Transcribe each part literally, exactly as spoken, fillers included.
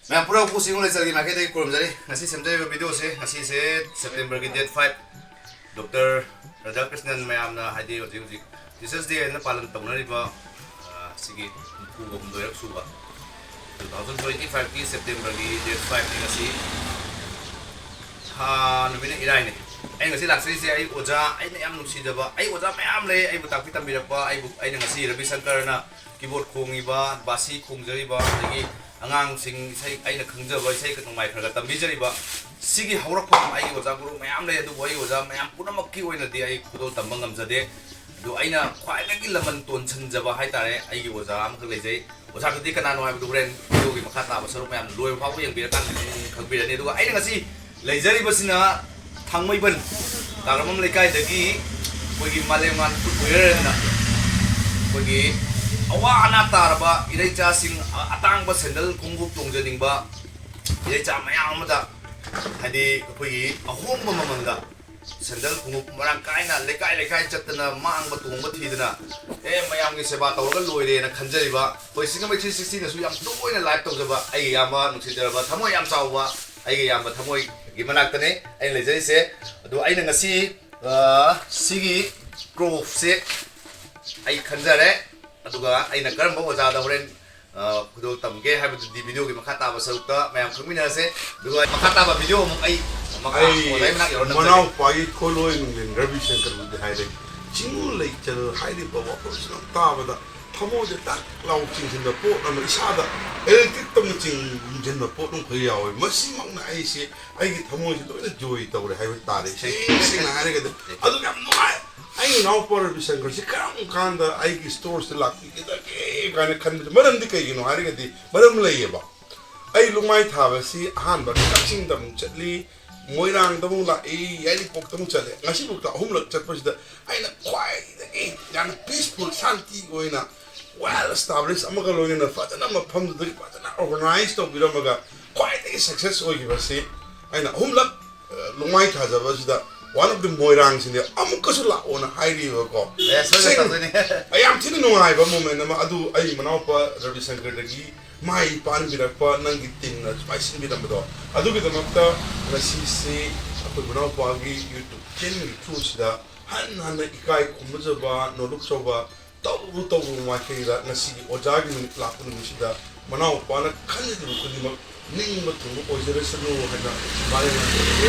ꯃꯌꯥꯝ ꯄꯨꯝꯅꯃꯛꯄꯨ ꯁꯤꯒꯨꯝ ꯂꯩꯆꯜꯒꯤ ꯃꯥꯏꯀꯩꯗꯒꯤ ꯈꯨꯔꯨꯝꯖꯔꯤ꯫ ꯉꯁꯤ ꯁꯦꯝꯖꯔꯤꯕ ꯚꯤꯗꯤꯑꯣꯁꯦ, ꯉꯁꯤꯁꯦ ꯁꯦꯞꯇꯦꯝꯕꯔꯒꯤ ꯗꯦꯠ ꯐꯥꯏꯚ, ꯗꯣꯛꯇꯔ ꯔꯥꯙꯥꯀ꯭ꯔꯤꯁꯅꯟ ꯃꯌꯥꯝꯅ, ꯍꯥꯏꯗꯤ ꯍꯧꯖꯤꯛ ꯍꯧꯖꯤꯛ ꯇꯤꯆꯔꯁ ꯗꯦ ꯍꯥꯏꯅ ꯄꯥꯂꯟ ꯇꯧꯅꯔꯤꯕ, ꯑ, ꯁꯤꯒꯤ ꯍꯨꯝꯐꯨꯒ ꯍꯨꯝꯗꯣꯏꯔꯛ ꯁꯨꯕ, ꯇꯨ ꯊꯥꯎꯖꯟ ꯇ꯭ꯋꯦꯟꯇꯤ ꯐꯥꯏꯚꯀꯤ ꯁꯦꯞꯇꯦꯝꯕꯔꯒꯤ ꯗꯦꯠ ꯐꯥꯏꯚꯅꯤ ꯉꯁꯤ꯫ ꯊꯥ ꯅꯨꯃꯤꯠꯅ ꯏꯔꯥꯏꯅꯤ꯫ ꯑꯩ ꯉꯁꯤ ꯂꯥꯛꯆꯔꯤꯁꯦ ꯑꯩ ꯑꯣꯖꯥ, ꯑꯩꯅ ꯌꯥꯝ ꯅꯨꯡꯁꯤꯖꯕ, ꯑꯩ ꯑꯣꯖꯥ ꯃꯌꯥꯝ ꯂꯩ ꯑꯩꯕꯨ ꯇꯥꯛꯄꯤ ꯇꯝꯕꯤꯔꯛꯄ꯫ ꯑꯩꯕꯨ, ꯑꯩꯅ ꯉꯁꯤ ꯔꯕꯤ ꯁꯪꯀꯔꯅ ꯀꯤꯕꯣꯔꯗ ꯈꯣꯡꯉꯤꯕ, ꯕꯥꯁꯤ ꯈꯣꯡꯖꯔꯤꯕ, ꯑꯗꯒꯤ ꯑꯉꯥꯡꯁꯤꯡ ꯏꯁꯩ, ꯑꯩꯅ ꯈꯪꯖꯕ ꯏꯁꯩ ꯅꯣꯡꯃꯥꯏ ꯈꯔ ꯈꯔ ꯇꯝꯕꯤꯖꯔꯤꯕ꯫ ꯁꯤꯒꯤ ꯍꯧꯔꯛꯐꯝ ꯑꯩꯒꯤ ꯑꯣꯖꯥ ꯒꯨꯔꯨ ꯃꯌꯥꯝ ꯂꯩ, ꯑꯗꯨꯕꯨ ꯑꯩ ꯑꯣꯖꯥ ꯃꯌꯥꯝ ꯄꯨꯝꯅꯃꯛꯀꯤ ꯑꯣꯏꯅꯗꯤ ꯑꯩ ꯈꯨꯗꯣꯜ ꯇꯝꯕ ꯉꯝꯖꯗꯦ꯫ ꯑꯗꯨ ꯑꯩꯅ ꯈ꯭ꯋꯥꯏꯗꯒꯤ ꯂꯃꯟ ꯇꯣꯟꯁꯤꯟꯖꯕ ꯍꯥꯏꯇꯥꯔꯦ, ꯑꯩꯒꯤ ꯑꯣꯖꯥ ꯑꯃꯈꯛ ꯂꯩꯖꯩ꯫ ꯑꯣꯖꯥꯗꯨꯗꯤ ꯀꯅꯥꯅꯣ ꯍꯥꯏꯕꯗꯨ ꯍꯣꯔꯦꯟ ꯚꯤꯗꯤꯑꯣꯒꯤ ꯃꯈꯥ ꯇꯥꯕ ꯁꯔꯨꯛ ꯃꯌꯥꯝ ꯂꯣꯏꯕ ꯐꯥꯎꯕ ꯌꯦꯡꯕꯤꯔꯀꯥꯟꯗ ꯑꯗꯨꯝ ꯈꯪꯕꯤꯔꯅꯤ꯫ ꯑꯗꯨꯒ ꯑꯩꯅ ꯉꯁꯤ ꯂꯩꯖꯔꯤꯕꯁꯤꯅ ꯊꯥꯡꯃꯩꯕꯟ ꯀꯥꯡꯔꯝꯕꯝ ꯂꯩꯀꯥꯏꯗꯒꯤ ꯑꯩꯈꯣꯏꯒꯤ ꯃꯥꯂꯦꯝꯉꯥꯟ ꯐꯨꯠꯋꯦꯌꯔ ꯑꯅ ꯑꯩꯈꯣꯏꯒꯤ ꯑꯋꯥ ꯑꯅꯥ ꯇꯥꯔꯕ ꯏꯔꯩꯆꯥꯁꯤꯡ, ꯑ-, ꯑꯇꯥꯡꯕ ꯁꯦꯟꯗꯜ ꯈꯣꯡꯎꯞ ꯇꯣꯡꯖꯅꯤꯡꯕ ꯏꯔꯩꯆꯥ ꯃꯌꯥꯝ ꯑꯃꯗ, ꯍꯥꯏꯗꯤ ꯑꯩꯈꯣꯏꯒꯤ ꯑꯍꯣꯡꯕ ꯃꯃꯜꯗ ꯁꯦꯟꯗꯜ ꯈꯣꯡꯎꯞ ꯃꯔꯥꯡ ꯀꯥꯏꯅ ꯂꯩꯀꯥꯏ ꯂꯩꯀꯥꯏ ꯆꯠꯇꯅ ꯃꯥꯡꯕ ꯇꯣꯡꯕ ꯊꯤꯗꯅ, ꯑꯦ, ꯃꯌꯥꯝꯒꯤ ꯁꯦꯕꯥ ꯇꯧꯔꯒ ꯂꯣꯏꯔꯦꯅ ꯈꯟꯖꯔꯤꯕ ꯑꯩꯈꯣꯏ ꯁꯤꯡꯖꯃꯩ ꯊ꯭ꯔꯤ ꯁꯤꯛꯁꯇꯤꯅꯁꯨ ꯌꯥꯝ ꯇꯣꯏꯅ ꯂꯥꯏꯚ ꯇꯧꯖꯕ ꯑꯩꯒꯤ ꯏꯌꯥꯝꯕ ꯅꯨꯡꯁꯤꯖꯔꯕ ꯊꯃꯣꯏ ꯌꯥꯝ ꯆꯥꯎꯕ ꯑꯩꯒꯤ ꯏꯌꯥꯝꯕ ꯊꯃꯣꯏꯒꯤ ꯃꯅꯥꯛꯇꯅꯦ ꯑꯩꯅ ꯂꯩꯖꯔꯤꯁꯦ꯫ ꯑꯗꯣ ꯑꯩꯅ ꯉꯁꯤ, ꯑ, ꯁꯤꯒꯤ ꯀ꯭ꯔꯣꯞꯁꯦ ꯑꯩ ꯈꯟꯖꯔꯦ꯫ ꯑꯗꯨꯒ ꯑꯩꯅ ꯀꯔꯝꯕ ꯑꯣꯖꯥꯗ ꯍꯣꯔꯦꯟ, ꯑ, ꯈꯨꯗꯣꯜ ꯇꯝꯒꯦ ꯍꯥꯏꯕꯗꯨꯗꯤ ꯚꯤꯗꯤꯑꯣꯒꯤ ꯃꯈꯥ ꯇꯥꯕ ꯁꯔꯨꯛꯇ ꯃꯌꯥꯝ ꯈꯪꯃꯤꯟꯅꯔꯁꯦ꯫ ꯑꯗꯨꯒ ꯃꯈꯥ ꯇꯥꯕ ꯚꯤꯗꯤꯑꯣ ꯑꯃꯨꯛ ꯑꯩ ꯃꯈꯥ ꯑꯩ ꯑꯣꯖꯥꯒꯤ ꯃꯅꯥꯛ ꯌꯧꯔ ꯅꯝꯖꯔꯒꯦ꯫ ꯃꯅꯥꯎꯄꯥꯒꯤ ꯈꯣꯜꯂꯣꯏ ꯅꯨꯡꯂꯦꯟ ꯔꯕꯤ ꯁꯪꯀꯔꯕꯨꯗꯤ ꯍꯥꯏꯔꯦ꯫ ꯆꯤꯡꯉꯨ ꯂꯩꯆꯜ ꯍꯥꯏꯔꯤꯕ ꯋꯥꯈꯜꯁꯤꯅ ꯇꯥꯕꯗ ꯊꯃꯣꯏꯗ ꯇꯛ ꯂꯥꯎ ꯆꯤꯡꯁꯤꯟꯕ ꯄꯣꯠ ꯑꯃ, ꯏꯁꯥꯗ ꯏꯂꯦꯛꯇ꯭ꯔꯤꯛꯇꯧꯅ ꯆꯤꯡꯁꯤꯟꯕ ꯄꯣꯠ ꯑꯃꯈꯛ ꯌꯥꯎꯋꯦ꯫ ꯃꯁꯤꯃꯛꯅ ꯑꯩꯁꯦ, ꯑꯩꯒꯤ ꯊꯃꯣꯏꯁꯦ ꯂꯣꯏꯅ ꯖꯣꯏ ꯇꯧꯔꯦ ꯍꯥꯏꯕ ꯇꯥꯔꯦ꯫ ꯏꯁꯦꯡ ꯁꯦꯡꯅ ꯍꯥꯏꯔꯒꯗꯤ꯫ ꯑꯗꯨꯒ ꯌꯥꯝ ꯅꯨꯡꯉꯥꯏ꯫ ꯑꯩꯒꯤ ꯏꯅꯥꯎꯄꯥ ꯔꯕꯤ ꯁꯪꯀꯔꯁꯤ ꯀꯔꯝ ꯀꯥꯟꯗ ꯑꯩꯒꯤ ꯁ꯭ꯇꯣꯔꯁꯤꯗ ꯂꯥꯛꯄꯤꯒꯗꯒꯦ ꯀꯥꯏꯅ ꯈꯟꯕꯁꯦ꯫ ꯃꯔꯝꯗꯤ ꯀꯩꯒꯤꯅꯣ ꯍꯥꯏꯔꯒꯗꯤ, ꯃꯔꯝ ꯂꯩꯌꯦꯕ꯫ ꯑꯩ ꯂꯨꯃꯥꯏ ꯊꯥꯕꯁꯤ ꯑꯍꯥꯟꯕ ꯀꯛꯆꯤꯡꯗ ꯑꯃꯨꯛ ꯆꯠꯂꯤ, ꯃꯣꯏꯔꯥꯡꯗ ꯑꯃꯨꯛ ꯂꯥꯛꯏ, ꯌꯥꯏꯔꯤꯄꯣꯛꯇ ꯑꯃꯨꯛ ꯆꯠꯂꯦ꯫ ꯉꯁꯤꯐꯥꯎꯗ ꯑꯍꯨꯝꯂꯛ ꯆꯠꯄꯁꯤꯗ ꯑꯩꯅ ꯈ꯭ꯋꯥꯏꯗꯒꯤ ꯌꯥꯝꯅ ꯄꯤꯁꯐꯨꯜ, ꯁꯥꯟꯇꯤ ꯑꯣꯏꯅ, ꯋꯦꯜ ꯑꯦꯁꯇꯥꯕ꯭ꯂꯤꯁ ꯑꯃꯒ ꯂꯣꯏꯅꯅ ꯐꯖꯅ ꯃꯐꯝꯗꯨꯗꯒꯤ ꯐꯖꯅ ꯑꯣꯔꯒꯅꯥꯏꯖ ꯇꯧꯕꯤꯔꯝꯃꯒ ꯈ꯭ꯋꯥꯏꯗꯒꯤ ꯁꯛꯁꯦꯁ ꯑꯣꯏꯈꯤꯕꯁꯤ ꯑꯩꯅ ꯑꯍꯨꯝꯂꯛ, ꯑ, ꯂꯨꯃꯥꯏ ꯊꯥꯖꯕꯁꯤꯗ One of the ꯃꯣꯏꯔꯥꯡꯁꯤꯅꯦ, ꯑꯃꯨꯛꯀꯁꯨ ꯂꯥꯛꯑꯣꯅ ꯍꯥꯏꯔꯤꯕꯀꯣ꯫ ꯑꯦ, ꯁꯣꯏꯗꯅ ꯇꯧꯗꯣꯏꯅꯦ꯫ ꯑꯩ ꯌꯥꯝ ꯊꯤꯅ ꯅꯨꯡꯉꯥꯏꯕ moment ꯑꯃ ꯑꯗꯨ ꯑꯩ ꯃꯅꯥꯎꯄꯥ ꯔꯕꯤ ꯁꯪꯀꯔꯗꯒꯤ ꯃꯥꯏ ꯄꯥꯟꯕꯤꯔꯛꯄ ꯅꯪꯒꯤ teamꯅ ꯁꯨꯃꯥꯏꯅ ꯁꯤꯟꯕꯤꯔꯝꯕꯗꯣ, ꯑꯗꯨꯒꯤꯗꯃꯛꯇ ꯉꯁꯤꯁꯤ ꯑꯩꯈꯣꯏ ꯃꯅꯥꯎꯄꯥꯒꯤ YouTube channelꯒꯤ throughꯁꯤꯗ ꯍꯟꯅ ꯍꯟꯅ ꯏꯀꯥꯏ ꯈꯨꯝꯅꯖꯕ, ꯅꯣꯂꯨꯛꯆꯕ ꯇꯧꯔꯨ ꯇꯧꯔꯨ ꯃꯥꯏꯀꯩꯗ ꯉꯁꯤꯒꯤ ꯑꯣꯖꯥꯒꯤ ꯅꯨꯃꯤꯠ ꯂꯥꯛꯄ ꯅꯨꯃꯤꯠꯁꯤꯗ ꯃꯅꯥꯎꯄꯥꯅ ꯈꯟꯖꯔꯤꯕ ꯈꯨꯗꯤꯡꯃꯛ ꯅꯤꯡꯕ ꯊꯨꯡꯕ ꯑꯣꯏꯖꯔꯁꯅꯨ ꯍꯥꯏꯅ ꯃꯥꯂꯦꯝꯒꯤ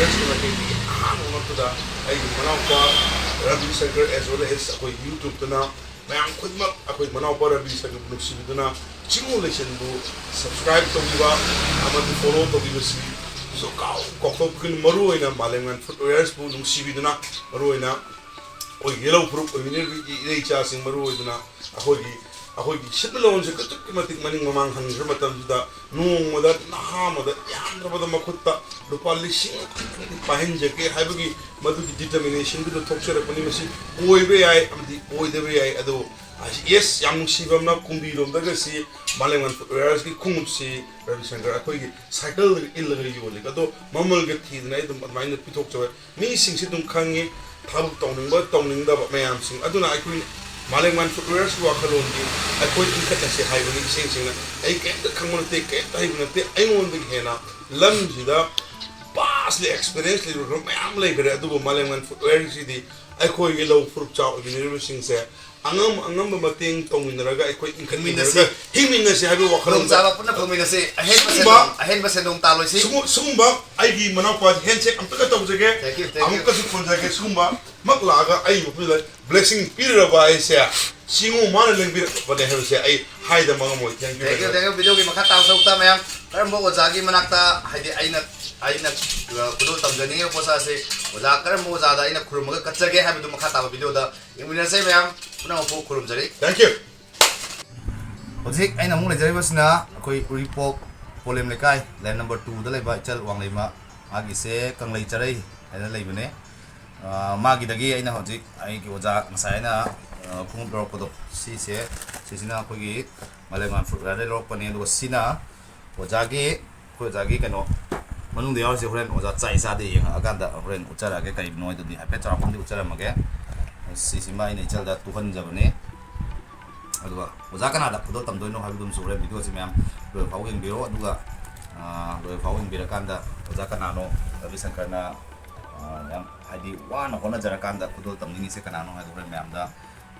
ꯃꯥꯏꯀꯩꯗꯒꯤ ꯑꯍꯥꯟꯕ ꯃꯛꯇꯗ ꯑꯩꯒꯤ ꯃꯅꯥꯎꯄꯥ Ravi Shankar as well as ꯑꯩꯈꯣꯏ YouTubeꯇꯅ ꯃꯌꯥꯝ ꯈꯨꯗꯤꯡꯃꯛ ꯑꯩꯈꯣꯏ ꯃꯅꯥꯎꯄꯥ ꯔꯕꯤ ꯁꯪꯀꯔꯕꯨ ꯅꯨꯡꯁꯤꯕꯤꯗꯨꯅ ꯆꯤꯡꯉꯨ ꯂꯩꯁꯤꯟꯕꯨ subscribe ꯇꯧꯕꯤꯕ ꯑꯃꯗꯤ follow ꯇꯧꯕꯤꯕꯁꯤ ꯁꯨꯡꯀꯥꯎ ꯀꯥꯎꯊꯣꯛꯄꯤꯒꯅꯨ꯫ ꯃꯔꯨꯑꯣꯏꯅ ꯃꯥꯂꯦꯝꯉꯥꯟ Footwearsꯄꯨ ꯅꯨꯡꯁꯤꯕꯤꯗꯨꯅ, ꯃꯔꯨꯑꯣꯏꯅ ꯑꯩꯈꯣꯏ ꯌꯦꯜꯍꯧ ꯐꯨꯔꯨꯞ ꯑꯣꯏꯃꯤꯟꯅꯔꯤꯕ ꯏꯔꯩ ꯏꯆꯥꯁꯤꯡ, ꯃꯔꯨꯑꯣꯏꯗꯨꯅ ꯑꯩꯈꯣꯏꯒꯤ ꯑꯩꯈꯣꯏꯒꯤ ꯁꯤꯟꯃꯤꯠꯂꯣꯟꯁꯦ ꯑꯗꯨꯛꯀꯤ ꯃꯇꯤꯛ ꯃꯅꯤꯡ ꯃꯃꯥꯡ ꯍꯟꯈ꯭ꯔ ꯃꯇꯝꯁꯤꯗ ꯅꯣꯡꯃꯗ ꯅꯍꯥ ꯑꯃꯗ ꯌꯥꯝꯗ꯭ꯔꯕꯗ ꯃꯈꯨꯠꯇ ꯂꯨꯄꯥ ꯂꯤꯁꯤꯡ ꯑꯃꯈꯛꯇꯪꯗꯤ ꯄꯥꯏꯍꯟꯖꯒꯦ ꯍꯥꯏꯕꯒꯤ ꯃꯗꯨꯒꯤ determinationꯗꯨꯗ ꯊꯣꯛꯆꯔꯛꯄꯅꯤ꯫ ꯃꯁꯤ ꯑꯣꯏꯕ ꯌꯥꯏ ꯑꯃꯗꯤ ꯑꯣꯏꯗꯕ ꯌꯥꯏ, ꯑꯗꯨꯕꯨ yes, ꯌꯥꯝ ꯅꯨꯡꯁꯤꯕ ꯑꯃꯅ ꯀꯨꯝꯕꯤꯔꯣꯝꯗꯒ ꯁꯤ ꯃꯥꯂꯦꯝꯉꯥꯟ Footwearsꯀꯤ ꯈꯣꯡꯎꯞꯁꯤ ꯔꯕꯤ ꯁꯪꯀꯔ ꯑꯩꯈꯣꯏꯒꯤ cycleꯗꯒ ꯏꯜꯂꯒ ꯌꯣꯜꯂꯤ꯫ ꯑꯗꯣ ꯃꯃꯜꯒ ꯊꯤꯗꯅ ꯑꯩ ꯑꯗꯨꯝ ꯑꯗꯨꯃꯥꯏꯅ ꯄꯤꯊꯣꯛꯆꯕ꯫ ꯃꯤꯁꯤꯡꯁꯤ ꯑꯗꯨꯝ ꯈꯪꯉꯤ, ꯊꯕꯛ ꯇꯧꯅꯤꯡꯕ ꯇꯧꯅꯤꯡꯗꯕ ꯃꯌꯥꯝꯁꯤꯡ꯫ ꯑꯗꯨꯅ ꯑꯩꯈꯣꯏ ꯃꯥꯂꯦꯝꯉꯥꯟ Footwearsꯀꯤ ꯋꯥꯈꯜꯂꯣꯟꯗꯤ ꯑꯩꯈꯣꯏ ꯏꯟꯈꯠꯅꯁꯤ ꯍꯥꯏꯕꯅꯤ꯫ ꯏꯁꯦꯡ ꯁꯦꯡꯅ ꯑꯩ ꯀꯩꯝꯇ ꯈꯪꯕ ꯅꯠꯇꯦ, ꯀꯩꯝꯇ ꯍꯩꯕ ꯅꯠꯇꯦ꯫ ꯑꯩꯉꯣꯟꯗꯒꯤ ꯍꯦꯟꯅ ꯂꯝꯁꯤꯗ vastly experience ꯂꯩꯕ ꯃꯌꯥꯝ ꯂꯩꯈ꯭ꯔꯦ꯫ ꯑꯗꯨꯕꯨ ꯃꯥꯂꯦꯝꯉꯥꯟ Footwearsꯁꯤꯗꯤ ꯑꯩꯈꯣꯏꯒꯤ ꯂꯧ ꯐꯨꯔꯨꯞ ꯆꯥ ꯑꯣꯏꯃꯤꯟꯅꯔꯤꯕꯁꯤꯡꯁꯦ ꯑꯉꯝ ꯑꯉꯝꯕ ꯃꯇꯦꯡ ꯇꯧꯃꯤꯟꯅꯔꯒ ꯑꯩꯈꯣꯏ ꯏꯟꯈꯠꯃꯤꯟꯅꯔꯒ ꯍꯤꯡꯃꯤꯟꯅꯁꯤ ꯍꯥꯏꯕꯒꯤ ꯋꯥꯈꯜꯂꯣꯟꯗ ꯈꯨꯗꯣꯡꯆꯥꯕ ꯄꯨꯟꯅ ꯐꯪꯃꯤꯟꯅꯁꯤ꯫ ꯑꯍꯦꯟꯕ ꯁꯤꯒꯨꯝꯕ ꯁꯦꯟꯗꯣꯡ, ꯑꯍꯦꯟꯕ ꯁꯦꯟꯗꯣꯡ ꯇꯥꯜꯂꯣꯏꯁꯤ꯫ ꯁꯤꯒꯨꯝ- ꯁꯤꯒꯨꯝꯕ ꯑꯩꯒꯤ ꯃꯅꯥꯎꯄꯥꯁꯤ handshake ꯑꯝꯇꯒ ꯇꯧꯖꯒꯦ꯫ Thank you, thank you. ꯑꯃꯨꯛꯀꯁꯨ ꯈꯣꯟꯖꯒꯦ꯫ ꯁꯤꯒꯨꯝꯕ ꯃꯛ ꯂꯥꯛꯑꯒ ꯑꯩ ꯃꯐꯝꯗ blessing ꯄꯤꯔꯕ ꯑꯩꯁꯦ ꯁꯤꯉꯨ ꯃꯥꯅ ꯂꯦꯡꯕꯤꯔꯛꯄꯅꯦ ꯍꯥꯏꯕꯁꯦ ꯑꯩ ꯍꯥꯏꯗꯕ ꯉꯝꯃꯣꯏ꯫ Thank you very Thank you, much. Thank you꯫ Videoꯒꯤ ꯃꯈꯥ ꯇꯥꯕ ꯁꯔꯨꯛꯇ ꯃꯌꯥꯝ ꯀꯔꯝꯕ ꯑꯣꯖꯥꯒꯤ ꯃꯅꯥꯛꯇ, ꯍꯥꯏꯗꯤ ꯑꯩꯅ ꯑꯩꯅ ꯑ, ꯈꯨꯗꯣꯜ ꯇꯝꯖꯅꯤꯡꯉꯤꯕ ꯄꯣꯠꯁꯛ ꯑꯁꯤ ꯑꯣꯖꯥ ꯀꯔꯝꯕ ꯑꯣꯖꯥꯗ ꯑꯩꯅ ꯈꯨꯔꯨꯝꯃꯒ ꯀꯠꯆꯒꯦ ꯍꯥꯏꯕꯗꯨ ꯃꯈꯥ ꯇꯥꯕ videoꯗ ꯌꯦꯡꯃꯤꯟꯅꯁꯦ ꯃꯌꯥꯝ꯫ ꯄꯨꯝꯅꯃꯛꯄꯨ ꯈꯨꯔꯨꯝꯖꯔꯤ꯫ Thank you. ꯍꯧꯖꯤꯛ ꯑꯩꯅ ꯑꯃꯨꯛ ꯂꯩꯖꯔꯤꯕꯁꯤꯅ ꯑꯩꯈꯣꯏ ꯎꯔꯤꯄꯣꯛ ꯄꯣꯂꯦꯝ ꯂꯩꯀꯥꯏ, lane number twoꯗ ꯂꯩꯕ ꯏꯆꯜ ꯋꯥꯡꯂꯩꯃ, ꯃꯥꯒꯤꯁꯦ ꯀꯪꯂꯩ ꯆꯔꯩ ꯍꯥꯏꯅ ꯂꯩꯕꯅꯦ꯫ ꯑ, ꯃꯥꯒꯤꯗꯒꯤ ꯑꯩꯅ ꯍꯧꯖꯤꯛ ꯑꯩꯒꯤ ꯑꯣꯖꯥ ꯉꯁꯥꯏ ꯑꯩꯅ, ꯑ, ꯈꯣꯡꯎꯞ ꯂꯧꯔꯛꯄꯗꯣ, ꯁꯤꯁꯦ, ꯁꯤꯁꯤꯅ ꯑꯩꯈꯣꯏꯒꯤ ꯃꯥꯂꯦꯝꯉꯥꯟ Footwearꯗꯒꯤ ꯂꯧꯔꯛꯄꯅꯦ꯫ ꯑꯗꯨꯒ ꯁꯤꯅ ꯑꯣꯖꯥꯒꯤ, ꯑꯩꯈꯣꯏ ꯑꯣꯖꯥꯒꯤ ꯀꯩꯅꯣ, ꯃꯅꯨꯡꯗ ꯌꯥꯎꯔꯤꯁꯦ ꯍꯣꯔꯦꯟ ꯑꯣꯖꯥ ꯆꯥꯏ ꯆꯥꯗꯦ ꯌꯦꯡꯉꯛꯑꯀꯥꯟꯗ ꯍꯣꯔꯦꯟ ꯎꯠꯆꯔꯛꯑꯒꯦ꯫ ꯀꯔꯤꯅꯣ ꯍꯥꯏꯗꯨꯗꯤ ꯍꯥꯏꯐꯦꯠ ꯆꯥꯎꯔꯥꯛꯄ ꯑꯃꯗꯤ ꯎꯠꯆꯔꯝꯃꯒꯦ꯫ ꯁꯤꯁꯤꯃ ꯑꯩꯅ ꯏꯆꯜꯗ ꯇꯨꯍꯟꯖꯕꯅꯤ꯫ ꯑꯗꯨꯒ ꯑꯣꯖꯥ ꯀꯅꯥꯗ ꯈꯨꯗꯣꯜ ꯇꯝꯗꯣꯏꯅꯣ ꯍꯥꯏꯕꯗꯨꯝꯁꯨ ꯍꯣꯔꯦꯟ ꯚꯤꯗꯤꯑꯣꯁꯤ ꯃꯌꯥꯝ ꯂꯣꯏꯐꯥꯎ ꯌꯦꯡꯕꯤꯔꯣ꯫ ꯑꯗꯨꯒ, ꯑ, ꯂꯣꯏꯐꯥꯎ ꯌꯦꯡꯕꯤꯔꯀꯥꯟꯗ ꯑꯣꯖꯥ ꯀꯅꯥꯅꯣ ꯔꯕꯤ ꯁꯪꯀꯔꯅ, ꯑ, ꯌꯥꯝ ꯍꯥꯏꯗꯤ ꯋꯥꯅ ꯍꯣꯠꯅꯖꯔꯀꯥꯟꯗ ꯈꯨꯗꯣꯜ ꯇꯝꯅꯤꯡꯉꯤꯁꯦ ꯀꯅꯥꯅꯣ ꯍꯥꯏꯗꯣ ꯍꯣꯔꯦꯟ ꯃꯌꯥꯝꯗ,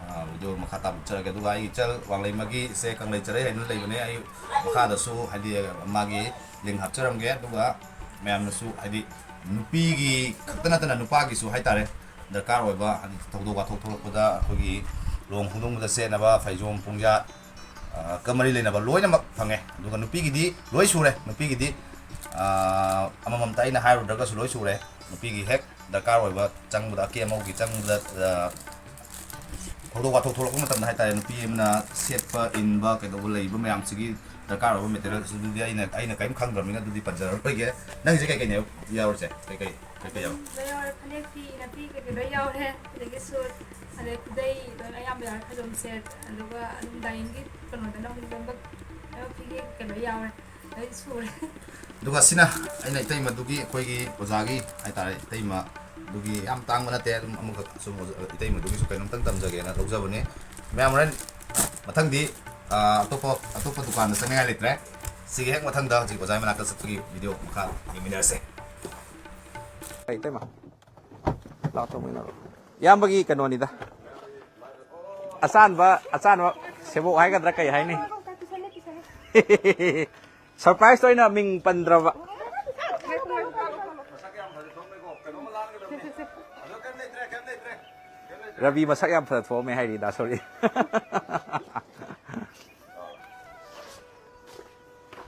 ꯑ, ꯚꯤꯗꯤꯑꯣ ꯃꯈꯥ ꯇꯥꯕ ꯎꯠꯆꯔꯒꯦ꯫ ꯑꯗꯨꯒ ꯑꯩ ꯏꯆꯜ ꯋꯥꯡꯂꯩꯃꯒꯤꯁꯦ ꯀꯪꯂꯩ ꯆꯔꯩ ꯍꯥꯏꯅ ꯂꯩꯕꯅꯦ꯫ ꯑꯩ ꯃꯈꯥꯗꯁꯨ ꯍꯥꯏꯗꯤ ꯃꯥꯒꯤ ꯂꯤꯡ ꯍꯥꯞꯆꯔꯝꯒꯦ꯫ ꯑꯗꯨꯒ ꯃꯌꯥꯝꯅꯁꯨ ꯍꯥꯏꯗꯤ ꯅꯨꯄꯤꯒꯤ ꯈꯛꯇ ꯅꯠꯇꯅ ꯅꯨꯄꯥꯒꯤꯁꯨ ꯍꯥꯏꯇꯥꯔꯦ, ꯗꯔꯀꯥꯔ ꯑꯣꯏꯕ ꯍꯥꯏꯗꯤ ꯊꯧꯗꯣꯛ ꯋꯥꯊꯣꯛ ꯊꯣꯛꯂꯛꯄꯗ ꯑꯩꯈꯣꯏꯒꯤ ꯂꯨꯍꯣꯡ ꯈꯣꯡꯗꯣꯡꯕꯗ ꯁꯦꯠꯅꯕ ꯐꯩꯖꯣꯝ, ꯄꯨꯡꯌꯥꯠ, ꯑ, ꯀ ꯃꯔꯤ ꯂꯩꯅꯕ ꯂꯣꯏꯅꯃꯛ ꯐꯪꯉꯦ꯫ ꯑꯗꯨꯒ ꯅꯨꯄꯤꯒꯤꯗꯤ ꯂꯣꯏ ꯁꯨꯔꯦ꯫ ꯅꯨꯄꯤꯒꯤꯗꯤ, ꯑ, ꯑꯃꯃꯝꯇ ꯑꯩꯅ ꯍꯥꯏꯔꯨꯗ꯭ꯔꯒꯁꯨ ꯂꯣꯏ ꯁꯨꯔꯦ꯫ ꯅꯨꯄꯤꯒꯤ ꯍꯦꯛ ꯗꯔꯀꯥꯔ ꯑꯣꯏꯕ ꯆꯪꯕꯗ, ꯑꯀꯦ ꯑꯃꯧꯒꯤ ꯆꯪꯕꯗ, ꯑ, ꯊꯧꯗꯣꯛ ꯋꯥꯊꯣꯛ ꯊꯣꯛꯂꯛꯄ ꯃꯇꯝꯗ ꯍꯥꯏꯇꯥꯔꯦ, ꯅꯨꯄꯤ ꯑꯃꯅ ꯁꯦꯠꯄ ꯏꯟꯕ ꯀꯩꯗꯧꯕ ꯂꯩꯕ ꯃꯌꯥꯝꯁꯤꯒꯤ ꯗꯔꯀꯥꯔ ꯑꯣꯏꯕ ꯃꯦꯇꯔꯤꯌꯦꯜꯁ ꯑꯗꯨꯗꯤ ꯑꯩꯅ, ꯑꯩꯅ ꯀꯔꯤꯝ ꯈꯪꯗ꯭ꯔꯕꯅꯤꯅ ꯑꯗꯨꯗꯤ ꯄꯟꯖꯔꯔꯣꯏꯒꯦ꯫ ꯅꯪꯁꯦ ꯀꯩꯀꯩꯅꯦ ꯌꯥꯎꯔꯤꯁꯦ? ꯀꯩꯀꯩ, ꯀꯩꯀꯩ ꯌꯥꯎꯔꯤ? ꯂꯣꯏ ꯌꯥꯎꯔꯦ꯫ ꯐꯅꯦꯛ, ꯐꯤ, ꯏꯅꯐꯤ ꯀꯩꯀꯩ ꯂꯣꯏ ꯌꯥꯎꯔꯦ꯫ ꯑꯗꯒꯤ ꯁꯨꯠ, ꯑꯗꯩ ꯈꯨꯗꯩ ꯂꯣꯏ ꯑꯌꯥꯝꯕ ꯌꯥꯎꯔꯦ꯫ ꯐꯩꯖꯣꯝ ꯁꯦꯠ, ꯑꯗꯨꯒ ꯑꯗꯨꯝ ꯗꯥꯏꯅꯤꯡꯒꯤ ꯀꯩꯅꯣꯗꯅ ꯑꯃꯨꯛ ꯂꯣꯏꯅꯃꯛ ꯐꯤꯒꯦ ꯀꯩꯀꯩ ꯂꯣꯏ ꯌꯥꯎꯔꯦ꯫ ꯂꯣꯏ ꯁꯨꯔꯦ꯫ ꯑꯗꯨꯒ ꯁꯤꯅ ꯑꯩꯅ ꯏꯇꯩꯃꯗꯨꯒꯤ, ꯑꯩꯈꯣꯏꯒꯤ ꯑꯣꯖꯥꯒꯤ ꯍꯥꯏꯇꯥꯔꯦ, ꯏꯇꯩꯃꯗꯨꯒꯤ ꯌꯥꯝ ꯇꯥꯡꯕ ꯅꯠꯇꯦ, ꯑꯗꯨꯝ ꯑꯃꯈꯛ ꯁꯨꯝ ꯏꯇꯩꯃꯗꯨꯒꯤꯁꯨ ꯀꯩꯅꯣꯝꯇꯪ ꯇꯝꯖꯒꯦꯅ ꯂꯧꯖꯕꯅꯦ꯫ ꯃꯌꯥꯝ ꯍꯣꯔꯦꯟ ꯃꯊꯪꯗꯤ, ꯑ, ꯑꯇꯣꯞꯄ, ꯑꯇꯣꯞꯄ ꯗꯨꯀꯥꯟꯗ ꯆꯠꯅꯤꯡꯉꯥꯏ ꯂꯩꯇ꯭ꯔꯦ꯫ ꯁꯤꯒꯤ ꯍꯦꯛ ꯃꯊꯪꯗ ꯍꯧꯖꯤꯛ ꯑꯣꯖꯥꯒꯤ ꯃꯅꯥꯛꯇ ꯆꯠꯄꯒꯤ ꯚꯤꯗꯤꯑꯣ ꯃꯈꯥ ꯌꯦꯡꯃꯤꯟꯅꯔꯁꯦ꯫ ꯏꯇꯩꯃ, ꯂꯥꯛꯑꯣ, ꯊꯣꯡ ꯃꯨꯟꯅꯔꯣ꯫ ꯏꯌꯥꯝꯕꯒꯤ ꯀꯩꯅꯣꯅꯤꯗ, ꯑꯆꯥꯟꯕ, ꯑꯆꯥꯟꯕ ꯁꯦꯕꯣꯛ ꯍꯥꯏꯒꯗ꯭ꯔꯥ ꯀꯩ ꯍꯥꯏꯅꯤ? ꯁꯔꯄ꯭ꯔꯥꯏꯖꯇ ꯑꯣꯏꯅ ꯃꯤꯡ ꯄꯟꯗ꯭ꯔꯕ꯫ ꯔꯕꯤ ꯃꯁꯛ ꯌꯥꯝ ꯐꯖ ꯊꯣꯛꯑꯝꯃꯦ ꯍꯥꯏꯔꯤ ꯗꯥ ꯁꯣꯔꯤ꯫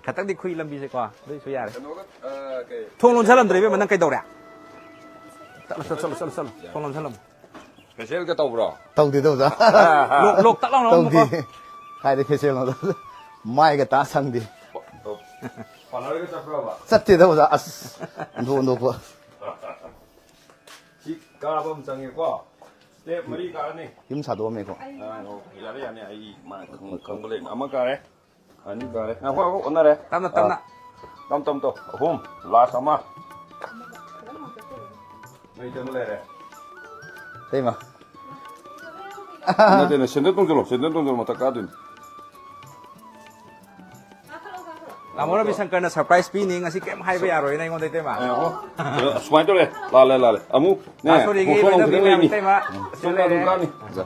ꯈꯇꯪꯗꯤ ꯈꯨꯏ ꯂꯝꯕꯤꯁꯦꯀꯣ, ꯑꯗꯨꯏꯁꯨ ꯌꯥꯔꯦ꯫ ꯀꯩꯅꯣꯒ, ꯑ, ꯀꯩ, ꯊꯣꯡ ꯂꯣꯟꯁꯜꯂꯝꯗ꯭ꯔꯦ ꯏꯕꯦꯝꯃ, ꯅꯪ ꯀꯩꯗꯧꯔꯦ? ꯆꯠꯂꯣ, ꯆꯠꯂꯣ, ꯆꯠꯂꯣ, ꯆꯠꯂꯣ, ꯆꯠꯂꯣ꯫ ꯊꯣꯡ ꯂꯣꯟꯁꯜꯂꯝꯃꯣ꯫ ꯐꯦꯁꯤꯌꯦꯜꯒ ꯇꯧꯕ꯭ꯔꯣ? ꯇꯧꯗꯦ, ꯇꯧꯗꯦ꯫ ꯂꯣꯛ, ꯂꯣꯛ ꯇꯛ ꯂꯥꯎꯅ ꯇꯧꯗꯦ꯫ ꯑꯃꯨꯛꯀꯣ꯫ ꯀꯥꯏꯗꯩ ꯐꯦꯁꯤꯌꯦꯜꯅꯣꯗ? ꯃꯥꯏꯒ ꯇꯥ ꯁꯪꯗꯦ꯫ ꯄ-, ꯑ, ꯄꯥꯔꯂꯔꯒ ꯆꯠꯄ꯭ꯔꯕ? ꯆꯠꯇꯦꯗ ꯑꯣꯖꯥ, ꯑꯁ, ꯑꯣꯟꯊꯣꯛ ꯑꯣꯟꯊꯣꯛꯄ꯫ ꯁꯤ ꯀꯥꯕ ꯑꯃ ꯆꯪꯉꯦꯀꯣ꯫ ꯁ꯭ꯇꯦꯞ ꯃꯔꯤ ꯀꯥꯔꯅꯤ꯫ ꯌꯨꯝ ꯁꯥꯗꯣꯛꯑꯝꯃꯦꯀꯣ꯫ ꯑ, ꯑꯣ, ꯌꯥꯔꯦ, ꯌꯥꯅꯤ, ꯑꯩ ꯃꯥ ꯈꯪ-, ꯈꯪꯕ ꯂꯩꯅ꯫ ꯑꯃ ꯀꯥꯔꯦ, ꯑꯅꯤ ꯀꯥꯔꯦ꯫ ꯉꯥꯏꯈꯣ, ꯉꯥꯏꯈꯣ, ꯑꯣꯟꯅꯔꯦ꯫ ꯇꯞꯅ, ꯑ꯫ ꯇꯞꯅ꯫ ꯇꯝ ꯇꯝ ꯇꯧ꯫ ꯑꯍꯨꯝ, ꯂꯥꯁ ꯑꯃ꯫ ꯅꯣꯏ ꯏꯇꯩꯃ ꯂꯩꯔꯦ꯫ ꯏꯇꯩꯃ꯫ ꯅꯠꯇꯦꯅꯦ, ꯁꯦꯟꯗꯜ ꯇꯣꯡꯁꯤꯜꯂꯣ, ꯁꯦꯟꯗꯜ ꯇꯣꯡꯁꯤꯜꯂꯣ, ꯃꯊꯛ ꯀꯥꯗꯣꯏꯅꯤ꯫ ꯇꯥꯃꯣ ꯔꯕꯤꯁꯪꯀꯔꯅ ꯁꯔꯄ꯭ꯔꯥꯏꯁ ꯄꯤꯅꯤ, ꯉꯁꯤ ꯀꯩꯝ ꯍꯥꯏꯕ ꯌꯥꯔꯣꯏꯅ ꯑꯩꯉꯣꯟꯗ, ꯏꯇꯩꯃ꯫ ꯑꯦ, ꯑꯣ꯫ ꯑꯗꯣ ꯁꯨꯃꯥꯏꯅ ꯇꯧꯔꯦ, ꯂꯥꯜꯂꯦ, ꯂꯥꯜꯂꯦ꯫ ꯑꯃꯨꯛ ꯅꯦ, ꯗꯥ ꯁꯣꯔꯤꯒꯤ ꯕꯣꯛꯁꯣꯟ ꯑꯃꯨꯛ ꯂꯣꯏꯅꯕꯤ ꯈꯤꯇꯪ ꯃꯌꯥꯝ, ꯂꯩꯅꯤ꯫ ꯏꯇꯩꯃ꯫ ꯁꯣꯝꯗ ꯑꯗꯨꯝ ꯀꯥꯅꯤ꯫ ꯑꯣꯖꯥ,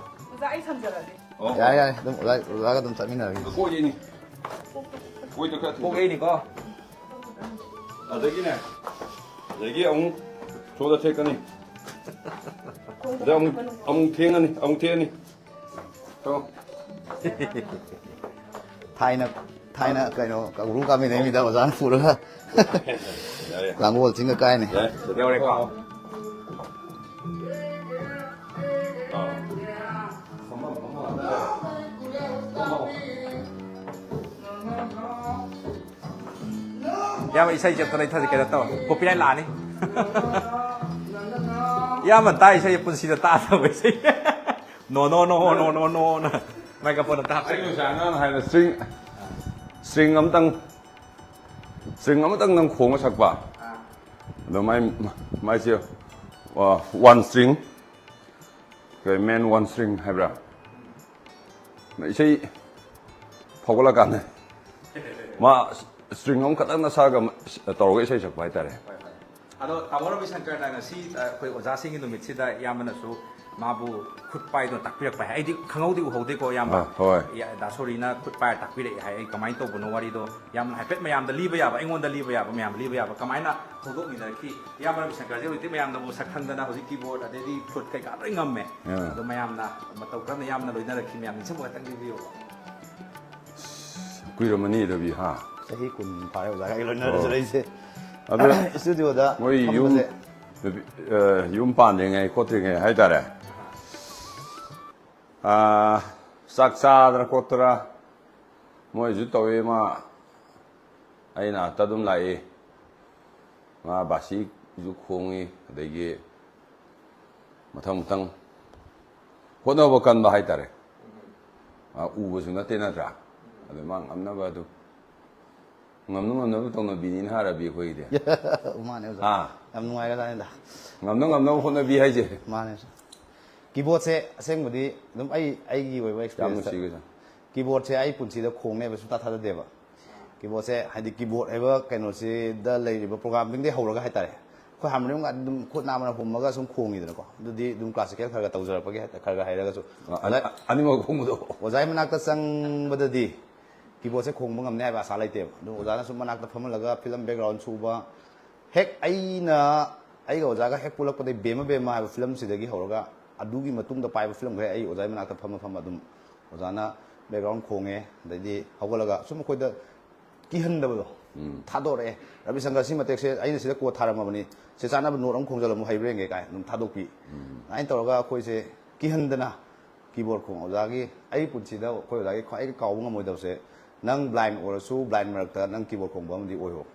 ꯑꯩ ꯁꯝꯖꯔꯒꯦ꯫ ꯑꯣ꯫ ꯌꯥꯔꯦ, ꯌꯥꯔꯦ, ꯑꯗꯨꯝ ꯑꯣꯖꯥ, ꯑꯣꯖꯥꯒ ꯑꯗꯨꯝ ꯆꯠꯃꯤꯟꯅꯔꯒꯦ꯫ ꯀꯣꯛ ꯌꯩꯅꯤ꯫ ꯀꯣꯛ ꯌꯩꯅꯤꯀꯣ꯫ ꯑꯗꯒꯤꯅꯦ, ꯑꯗꯒꯤ ꯑꯃꯨꯛ ꯁꯣꯝꯗ ꯊꯦꯛꯀꯅꯤ꯫ ꯑꯗ ꯑꯃꯨꯛ, ꯑꯃꯨꯛ ꯊꯦꯡꯉꯅꯤ, ꯑꯃꯨꯛ ꯊꯦꯡꯉꯅꯤ꯫ ꯊꯝꯃꯣ꯫ ꯊꯥꯏꯅ, ꯊꯥꯏꯅ ꯀꯩꯅꯣ, ꯀꯧꯕ꯭ꯔꯨ ꯀꯥꯃꯤꯟꯅꯩ ꯃꯤꯗ ꯑꯣꯖꯥꯅ ꯄꯨꯔꯒ ꯌꯥꯔꯦ꯫ ꯂꯥꯡꯒꯣꯜ ꯆꯤꯡꯒ ꯀꯥꯏꯅꯤ꯫ ꯌꯥꯔꯦ꯫ ꯌꯧꯔꯦꯀꯣ? ꯑꯥ꯫ ꯏꯌꯥꯝꯕ, ꯏꯁꯩꯁꯦ ꯑꯝꯇ ꯂꯩꯊꯁꯤ, ꯀꯩꯅꯣ ꯇꯧ, copyright ꯂꯥꯛꯑꯅꯤ꯫ ꯏꯌꯥꯝꯕ ꯇꯥ ꯏꯁꯩ ꯄꯨꯟꯁꯤꯗ ꯇꯥꯗꯕ ꯏꯁꯩ꯫ No, no, no, no, no, no, no. Microphone ꯑꯝꯇ ꯍꯥꯞꯆꯒꯦ꯫ ꯑꯩ ꯉꯁꯥꯏ ꯑꯉꯥꯡꯅ ꯍꯥꯏꯕ string, string ꯑꯃꯇꯪ, string ꯑꯃꯇꯪ ꯅꯪ ꯈꯣꯡꯉ ꯁꯛꯄ꯫ ꯑꯥ꯫ ꯑꯗꯣ ꯃꯥꯏ, ꯃꯥꯏꯁꯦ, ꯑ, one string, ꯀꯩ, man one string ꯍꯥꯏꯕ꯭ꯔꯥ? ꯏꯁꯩ ꯐꯥꯎꯒꯠꯂꯀꯥꯟꯗ ꯃꯥ string ꯑꯃꯈꯛꯇꯪ ꯅꯁꯥꯒ ꯇꯧꯔꯒ ꯏꯁꯩ ꯁꯛꯄ ꯍꯥꯏꯇꯥꯔꯦ꯫ ꯍꯣꯏ, ꯍꯣꯏ꯫ ꯑꯗꯣ ꯇꯥꯃꯣ ꯔꯕꯤꯁꯪꯀꯔꯅ ꯉꯁꯤ, ꯑ, ꯑꯩꯈꯣꯏ ꯑꯣꯖꯥꯁꯤꯡꯒꯤ ꯅꯨꯃꯤꯠꯁꯤꯗ ꯏꯌꯥꯝꯕꯅꯁꯨ ꯃꯥꯕꯨ ꯈꯨꯠ ꯄꯥꯏꯗꯨꯅ ꯇꯥꯛꯄꯤꯔꯛꯄ ꯍꯥꯏ꯫ ꯑꯩꯗꯤ ꯈꯪꯍꯧꯗꯦ, ꯎꯍꯧꯗꯦꯀꯣ, ꯏꯌꯥꯝꯕ꯫ ꯑ, ꯍꯣꯏ꯫ ꯏꯌꯥ-, ꯗꯥ ꯁꯣꯔꯤꯅ ꯈꯨꯠ ꯄꯥꯏꯔ ꯇꯥꯛꯄꯤꯔꯛꯑꯦ ꯍꯥꯏ꯫ ꯑꯩ ꯀꯃꯥꯏꯅ ꯇꯧꯕꯅꯣ ꯋꯥꯔꯤꯗꯣ ꯌꯥꯝꯅ ꯍꯥꯏꯐꯦꯠ ꯃꯌꯥꯝꯗ ꯂꯤꯕ ꯌꯥꯕ, ꯑꯩꯉꯣꯟꯗ ꯂꯤꯕ ꯌꯥꯕ, ꯃꯌꯥꯝꯗ ꯂꯤꯕ ꯌꯥꯕ, ꯀꯃꯥꯏꯅ ꯍꯧꯗꯣꯛꯃꯤꯟꯅꯔꯛꯈꯤ? ꯏꯌꯥꯝꯕ ꯔꯕꯤꯁꯪꯀꯔꯁꯦ ꯍꯧꯖꯤꯛꯇꯤ ꯃꯌꯥꯝꯅꯕꯨ ꯁꯛꯈꯪꯗꯅ ꯍꯧꯖꯤꯛ keyboard ꯑꯗꯩꯗꯤ flute ꯀꯩꯀꯥ ꯂꯣꯏ ꯉꯝꯃꯦ꯫ ꯑꯥ꯫ ꯑꯗꯣ ꯃꯌꯥꯝꯅ ꯃꯇꯧ ꯀꯔꯝꯅ ꯏꯌꯥꯝꯕꯅ ꯂꯣꯏꯅꯔꯛꯈꯤ, ꯃꯌꯥꯝ ꯅꯤꯡꯁꯤꯡꯕ ꯈꯛꯇꯪ ꯂꯤꯕꯤꯌꯣꯕ꯫ ꯀꯨꯏꯔꯝꯃꯅꯤ ꯔꯕꯤ, ꯍꯥ? ꯆꯍꯤ ꯀꯨꯟ ꯐꯥꯔꯦ ꯑꯣꯖꯥꯒ ꯑꯩ ꯂꯣꯏꯅꯔꯁꯨ ꯑꯣ꯫ ꯂꯩꯁꯦ꯫ ꯑꯗꯣ ꯏꯁꯇꯨꯗꯤꯑꯣꯗ ꯃꯣꯏ ꯌꯨꯝ, ꯐꯝꯕꯁꯦ꯫ ꯅꯨꯄꯤ, ꯑ, ꯌꯨꯝ ꯄꯥꯟꯗ꯭ꯔꯤꯉꯩ ꯈꯣꯠꯇ꯭ꯔꯤꯉꯩ ꯍꯥꯏꯇꯥꯔꯦ꯫ ꯑ, ꯆꯥꯛ ꯆꯥꯗꯅ ꯈꯣꯠꯇꯅ ꯃꯣꯏꯁꯨ ꯇꯧꯋꯤ, ꯃꯥ ꯑꯩ ꯅꯥꯛꯇ ꯑꯗꯨꯝ ꯂꯥꯛꯏ꯫ ꯃꯥ ꯕꯥꯁꯤꯁꯨ ꯈꯣꯡꯉꯤ, ꯑꯗꯒꯤ ꯃꯊꯪ ꯃꯊꯪ ꯍꯣꯠꯅꯕ ꯀꯟꯕ ꯍꯥꯏꯇꯥꯔꯦ꯫ ꯃꯥ ꯎꯕꯁꯨ ꯅꯠꯇꯦ, ꯅꯠꯇ꯭ꯔꯥ? ꯑꯗꯨ ꯃꯥ ꯉꯝꯅꯕ ꯑꯗꯨ ꯉꯝꯅ ꯉꯝꯅꯕ ꯇꯧꯅꯕꯤꯅꯤꯅ ꯍꯥꯏꯔꯕꯤ ꯑꯩꯈꯣꯏꯒꯤꯗꯤ꯫ ꯃꯥꯅꯦ ꯑꯣꯖꯥ꯫ ꯑꯥ ꯌꯥꯝ ꯅꯨꯡꯉꯥꯏꯔꯖꯥꯠꯅꯤꯗ꯫ ꯉꯝꯅ ꯉꯝꯅꯕ ꯍꯣꯠꯅꯕꯤ ꯍꯥꯏꯁꯦ꯫ ꯃꯥꯅꯦ ꯑꯣꯖꯥ꯫ ꯀꯤꯕꯣꯔꯗꯁꯦ ꯑꯁꯦꯡꯕꯗꯤ ꯑꯗꯨꯝ ꯑꯩ ꯑꯩꯒꯤ ꯑꯣꯏꯕ ꯌꯥꯝ ꯑꯦꯛꯁꯄꯤꯔꯤꯌꯦꯟꯁꯇ ꯅꯨꯡꯁꯤꯈ꯭ꯔꯦ꯫ ꯀꯤꯕꯣꯔꯗꯁꯦ ꯑꯩ ꯄꯨꯟꯁꯤꯗ ꯈꯣꯡꯅꯦꯕ ꯁꯨꯡꯊꯥ ꯊꯥꯖꯗꯦꯕ꯫ ꯀꯤꯕꯣꯔꯗꯁꯦ ꯍꯥꯏꯗꯤ ꯀꯤꯕꯣꯔꯗ ꯍꯥꯏꯕ ꯀꯩꯅꯣꯁꯤꯗ ꯂꯩꯔꯤꯕ ꯄ꯭ꯔꯣꯒ꯭ꯔꯥꯝꯁꯤꯡꯗꯒꯤ ꯍꯧꯔꯒ ꯍꯥꯏꯇꯥꯔꯦ, ꯑꯩꯈꯣꯏ ꯍꯥꯔꯃꯣꯅꯤꯌꯝꯒ ꯑꯗꯨꯝ ꯈꯨꯠ ꯅꯥꯝꯃꯅ ꯍꯨꯝꯃꯒ ꯁꯨꯝ ꯈꯣꯡꯉꯤꯗꯅꯀꯣ꯫ ꯑꯗꯨꯗꯤ ꯑꯗꯨꯝ ꯀ꯭ꯂꯥꯁꯤꯀꯦꯜ ꯈꯔ ꯈꯔ ꯇꯧꯖꯔꯛꯄꯒꯤ ꯍꯥꯏꯇꯥꯔꯦ, ꯈꯔ ꯈꯔ ꯍꯩꯔꯒꯁꯨ꯫ ꯑ- ꯑꯅꯤꯃꯛ ꯈꯣꯡꯕꯗꯣ꯫ ꯑꯣꯖꯥꯒꯤ ꯃꯅꯥꯛꯇ ꯆꯪꯕꯗꯗꯤ ꯀꯤꯕꯣꯔꯗꯁꯦ ꯈꯣꯡꯕ ꯉꯝꯅꯤ ꯍꯥꯏꯕ ꯑꯁꯥ ꯂꯩꯇꯦꯕ꯫ ꯑꯗꯨꯝ ꯑꯣꯖꯥꯅ ꯁꯨꯝ ꯃꯅꯥꯛꯇ ꯐꯝꯍꯜꯂꯒ ꯐꯤꯂꯝ ꯕꯦꯛꯒ꯭ꯔꯥꯎꯟ ꯁꯨꯕ, ꯍꯦꯛ ꯑꯩꯅ ꯑꯩꯒ ꯑꯣꯖꯥꯒ ꯍꯦꯛ ꯄꯨꯜꯂꯛꯄꯗꯒꯤ ꯕꯦꯃ ꯕꯦꯃ ꯍꯥꯏꯕ ꯐꯤꯂꯝꯁꯤꯗꯒꯤ ꯍꯧꯔꯒ ꯑꯗꯨꯒꯤ ꯃꯇꯨꯡꯗ ꯄꯥꯏꯕ ꯐꯤꯂꯝꯈꯩ ꯑꯩ ꯑꯣꯖꯥꯒꯤ ꯃꯅꯥꯛꯇ ꯐꯝꯃ ꯐꯝꯃ ꯑꯗꯨꯝ ꯑꯣꯖꯥꯅ ꯕꯦꯛꯒ꯭ꯔꯥꯎꯟ ꯈꯣꯡꯉꯦ꯫ ꯑꯗꯩꯗꯤ ꯍꯧꯒꯠꯂꯒ ꯁꯨꯝ ꯑꯩꯈꯣꯏꯗ ꯀꯤꯍꯟꯗꯕꯗꯣ ꯊꯥꯗꯣꯔꯛꯑꯦ꯫ "ꯔꯕꯤ ꯁꯪꯀꯔ, ꯁꯤ ꯃꯇꯦꯛꯁꯦ ꯑꯩꯅ ꯁꯤꯗ ꯀꯣꯠ ꯊꯥꯔꯝꯃꯕꯅꯤ, ꯁꯤ ꯆꯥꯅꯕ ꯅꯣꯠ ꯑꯃ ꯈꯣꯡꯖꯤꯜꯂꯝꯃꯨ, ꯍꯩꯕ꯭ꯔꯥ ꯌꯦꯡꯒꯦ" ꯀꯥꯏꯅ ꯑꯗꯨꯝ ꯊꯥꯗꯣꯛꯄꯤ꯫ ꯑꯗꯨꯃꯥꯏꯅ ꯇꯧꯔꯒ ꯑꯩꯈꯣꯏꯁꯦ ꯀꯤꯍꯟꯗꯅ ꯀꯤꯕꯣꯔꯗ ꯈꯣꯡ ꯑꯣꯖꯥꯒꯤ, ꯑꯩ ꯄꯨꯟꯁꯤꯗ ꯑꯩꯈꯣꯏ ꯑꯣꯖꯥꯒꯤ ꯈ꯭ꯋꯥꯏꯗꯒꯤ ꯀꯥꯎꯕ ꯉꯝꯃꯣꯏꯗꯕꯁꯦ, "ꯅꯪ ꯕ꯭ꯂꯥꯏꯟ ꯑꯣꯏꯔꯁꯨ ꯕ꯭ꯂꯥꯏꯟ ꯃꯔꯛꯇ ꯅꯪ ꯀꯤꯕꯣꯔꯗ ꯈꯣꯡꯕ ꯑꯃꯗꯤ ꯑꯣꯏꯔꯣ꯫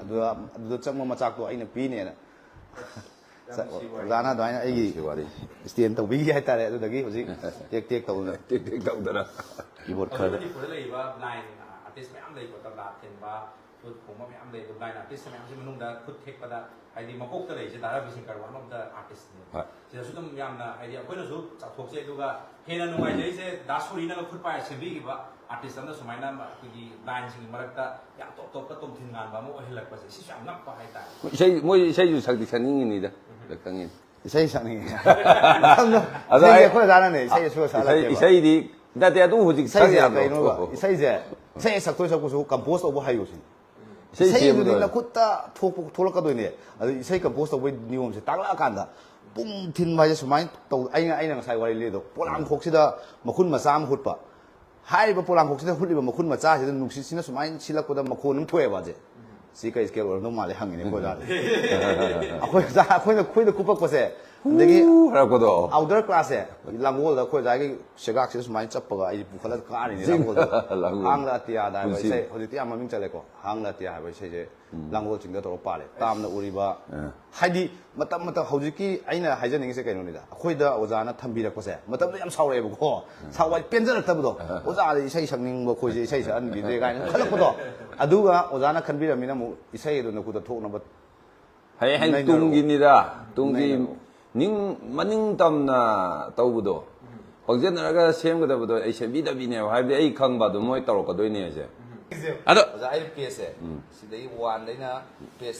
ꯑꯗꯨꯗ ꯑꯗꯨꯗ ꯆꯪꯕ ꯃꯆꯥꯛꯇꯣ ꯑꯩꯅ ꯄꯤꯅꯦꯅ" ꯑꯣꯖꯥꯅ ꯑꯗꯨꯃꯥꯏꯅ ꯑꯩꯒꯤ ꯁꯤ ꯋꯥꯔꯤ꯫ ꯁ꯭ꯇꯦꯟ ꯇꯧꯕꯤꯈꯤ ꯍꯥꯏꯇꯥꯔꯦ꯫ ꯑꯗꯨꯗꯒꯤ ꯍꯧꯖꯤꯛ ꯇꯦꯛ ꯇꯦꯛ ꯇꯧꯗꯅ ꯇꯦꯛ ꯇꯦꯛ ꯇꯧꯗꯅ꯫ ꯀꯤꯕꯣꯔꯗ ꯍꯧꯖꯤꯛ ꯈꯔ ꯃꯅꯤꯄꯨꯔꯗ ꯂꯩꯔꯤꯕ ꯕ꯭ꯂꯥꯏꯟ ꯑꯥꯔꯇꯤꯁ ꯃꯌꯥꯝ ꯂꯩꯀꯣ, ꯇꯕ꯭ꯂꯥ ꯊꯤꯟꯕ, ꯐ꯭ꯂꯨꯠ ꯈꯣꯡꯕ ꯃꯌꯥꯝ ꯂꯩ꯫ ꯑꯗꯣ ꯕ꯭ꯂꯥꯏꯟ ꯑꯥꯔꯇꯤꯁ ꯃꯌꯥꯝꯁꯤ ꯃꯅꯨꯡꯗ ꯈꯨꯠ ꯊꯦꯛꯄꯗ ꯍꯥꯏꯗꯤ ꯃꯀꯣꯛꯇ ꯂꯩꯔꯤꯁꯦ ꯗꯥ Ravi Shankar, one of the artistꯅꯦ꯫ ꯍꯣꯏ꯫ ꯁꯤꯗꯁꯨ ꯑꯗꯨꯝ ꯌꯥꯝꯅ ꯍꯥꯏꯗꯤ ꯑꯩꯈꯣꯏꯅꯁꯨ ꯆꯥꯎꯊꯣꯛꯆꯩ, ꯑꯗꯨꯒ ꯍꯦꯟꯅ ꯅꯨꯡꯉꯥꯏꯖꯔꯤꯁꯦ ꯗꯥ ꯁꯣꯔꯤꯅꯒ ꯈꯨꯠ ꯄꯥꯏꯔ ꯁꯦꯝꯕꯤꯈꯤꯕ ꯑꯥꯔꯇꯤꯁ ꯑꯃꯅ ꯁꯨꯃꯥꯏꯅ ꯑꯩꯈꯣꯏꯒꯤ ꯕ꯭ꯂꯥꯏꯟꯁꯤꯡꯒꯤ ꯃꯔꯛꯇ ꯌꯥꯝ ꯇꯣꯞ ꯇꯣꯞꯄ ꯇꯣꯝꯊꯤꯟ ꯉꯥꯟꯕ ꯑꯃ ꯑꯣꯏꯍꯜꯂꯛꯄꯁꯦ ꯁꯤꯁꯨ ꯌꯥꯝ ꯉꯛꯄ ꯍꯥꯏꯇꯥꯔꯦ꯫ ꯏꯁꯩ, ꯃꯣꯏ ꯏꯁꯩꯁꯨ ꯁꯛꯇꯤ ꯁꯛꯅꯤꯡꯉꯤꯅꯤꯗ꯫ ꯈꯪꯉꯤ꯫ ꯏꯁꯩ ꯁꯛꯅꯤꯡꯉꯦ꯫ ꯑꯗꯣ ꯏꯁꯩꯁꯦ ꯑꯩ- ꯑꯩꯈꯣꯏ ꯑꯣꯖꯥꯅꯅꯦ ꯏꯁꯩ ꯁꯨꯔ ꯏꯁꯩ, ꯁꯛꯍꯜꯂꯛꯇꯦꯕ꯫ ꯏꯁꯩꯗꯤ ꯅꯠꯇꯦ, ꯑꯗꯨ ꯍꯧꯖꯤꯛ ꯏꯁꯩꯁꯦ ꯁꯛ ꯌꯥꯗ꯭ꯔꯣ? ꯀꯩꯅꯣꯕ? ꯏꯁꯩꯁꯦ, ꯏꯁꯩ ꯁꯛꯇꯣꯏ ꯁꯛꯄꯁꯨ ꯀꯝꯄꯣꯖ ꯇꯧꯕ ꯍꯩꯌꯨ ꯁꯤꯅꯤ꯫ ꯏꯁꯩ ꯏꯁꯩꯗꯨꯗꯤ ꯁꯦꯝꯕꯗꯣ꯫ ꯅꯈꯨꯠꯇ ꯊꯣꯛꯄ ꯊꯣꯛꯂꯛꯀꯗꯣꯏꯅꯦ꯫ ꯑꯗꯨ ꯏꯁꯩ ꯀꯝꯄꯣꯖ ꯇꯧꯕꯒꯤ ꯅꯤꯌꯣꯝꯁꯦ ꯇꯥꯛꯂꯛꯑꯀꯥꯟꯗ ꯄꯨꯡ ꯊꯤꯟꯕ ꯍꯥꯏꯁꯦ ꯁꯨꯃꯥꯏꯅ ꯇꯧ꯫ ꯑꯩꯅ ꯑꯩꯅ ꯉꯁꯥꯏ ꯋꯥꯔꯤ ꯂꯤꯗꯣ, ꯄꯣꯂꯥꯡꯈꯣꯛꯁꯤꯗ ꯃꯈꯨꯟ ꯃꯆꯥ ꯑꯃ ꯍꯨꯠꯄ꯫ ꯍꯥꯏꯔꯤꯕ ꯄꯣꯂꯥꯡꯈꯣꯛꯁꯤꯗ ꯍꯨꯠꯂꯤꯕ ꯃꯈꯨꯟ ꯃꯆꯥꯁꯤꯗ ꯅꯨꯡꯁꯤꯠꯁꯤꯅ ꯁꯨꯃꯥꯏꯅ ꯁꯤꯜꯂꯛꯄꯗ ꯃꯈꯣꯟ ꯑꯃ ꯊꯣꯛꯑꯦꯕ ꯍꯧꯖꯤꯛ꯫ ꯁꯤ ꯀꯩ ꯁ꯭ꯀꯦꯜ ꯑꯣꯏꯔꯝꯗꯧ ꯃꯥꯜꯂꯦ ꯍꯪꯉꯤꯅꯦ ꯑꯩꯈꯣꯏ ꯑꯣꯖꯥꯗ꯫ ꯑꯩꯈꯣꯏ ꯑꯣꯖꯥ, ꯑꯩꯈꯣꯏꯅ ꯈꯨꯏꯗ ꯀꯨꯞꯄꯛꯄꯁꯦ, ꯑꯗꯒꯤ ꯎ ꯍꯥꯏꯔꯛꯄꯗꯣ꯫ ꯑꯥꯎꯇꯔ ꯀ꯭ꯂꯥꯁꯁꯦ, ꯂꯥꯡꯒꯣꯜꯗ ꯑꯩꯈꯣꯏ ꯑꯣꯖꯥꯒꯤ ꯁꯦꯒꯥꯛꯁꯤꯗ ꯁꯨꯃꯥꯏꯅ ꯆꯞꯄꯒ ꯑꯩꯁꯦ ꯄꯨꯈꯠꯂꯒ ꯀꯥꯔꯤꯅꯦ ꯂꯥꯡꯒꯣꯜꯗ꯫ ꯂꯥꯡꯒꯣꯜ꯫ ꯍꯥꯡꯂ ꯑꯇꯤꯌꯥꯗ ꯍꯥꯏꯕ ꯄꯨꯟꯁꯤ꯫ ꯏꯁꯩ, ꯍꯧꯖꯤꯛꯇꯤ ꯌꯥꯝ ꯃꯃꯤꯡ ꯆꯠꯂꯦꯀꯣ꯫ ꯍꯥꯡꯂ ꯑꯇꯤꯌꯥ ꯍꯥꯏꯕ ꯏꯁꯩꯁꯦ ꯂꯥꯡꯒꯣꯜ ꯆꯤꯡꯗ ꯇꯧꯔꯒ ꯄꯥꯜꯂꯦ꯫ ꯇꯥꯝꯅ ꯎꯔꯤꯕ, ꯍꯥꯏꯗꯤ ꯃꯇꯝ ꯃꯇꯝ, ꯍꯧꯖꯤꯛꯀꯤ ꯑꯩꯅ ꯍꯥꯏꯖꯅꯤꯡꯉꯤꯁꯦ ꯀꯩꯅꯣꯅꯤꯗ, ꯑꯩꯈꯣꯏꯗ ꯑꯣꯖꯥꯅ ꯊꯝꯕꯤꯔꯛꯄꯁꯦ ꯃꯇꯝꯗ ꯌꯥꯝ ꯁꯥꯎꯔꯛꯑꯦꯕꯀꯣ꯫ ꯁꯥꯎꯕ ꯍꯥꯏꯗꯤ ꯄꯦꯟꯖꯔꯛꯇꯕꯗꯣ, "ꯑꯣꯖꯥꯗ ꯏꯁꯩ ꯁꯛꯅꯤꯡꯕ ꯑꯩꯈꯣꯏꯁꯦ, ꯏꯁꯩ ꯁꯛꯍꯟꯕꯤꯗ꯭ꯔꯦ" ꯀꯥꯏꯅ ꯈꯜꯂꯛꯄꯗꯣ꯫ ꯑꯗꯨꯒ ꯑꯣꯖꯥꯅ ꯈꯟꯕꯤꯔꯝꯃꯤꯅ ꯑꯃꯨꯛ ꯏꯁꯩ ꯑꯗꯨ ꯅꯈꯨꯠꯇ ꯊꯣꯛꯅꯕ ꯍꯌꯦꯡ ꯍꯌꯦꯡ ꯅꯩꯅꯔꯛꯑꯣ꯫ ꯇꯨꯡꯒꯤꯅꯤꯗ, ꯇꯨꯡꯒꯤ ꯅꯩꯅꯔꯛꯑꯣ꯫ ꯅꯤꯡ-, ꯃꯅꯤꯡ ꯇꯝꯅ ꯇꯧꯕꯗꯣ, ꯄꯪꯖꯟꯅꯔꯒ ꯁꯦꯝꯒꯗꯕꯗꯣ ꯑꯩ ꯁꯦꯝꯕꯤꯗꯕꯤꯅꯦꯕ꯫ ꯍꯥꯏꯕꯗꯤ ꯑꯩ ꯈꯪꯕ ꯑꯗꯨꯝ ꯃꯣꯏ ꯇꯧꯔꯛꯀꯗꯣꯏꯅꯦ ꯍꯥꯏꯁꯦ꯫ ꯑꯗꯣ ꯑꯣꯖꯥ, ꯑꯩ ꯄꯦꯖꯁꯦ ꯁꯤꯗꯒꯤ ꯋꯥꯟꯗꯩꯅ ꯄꯦꯖ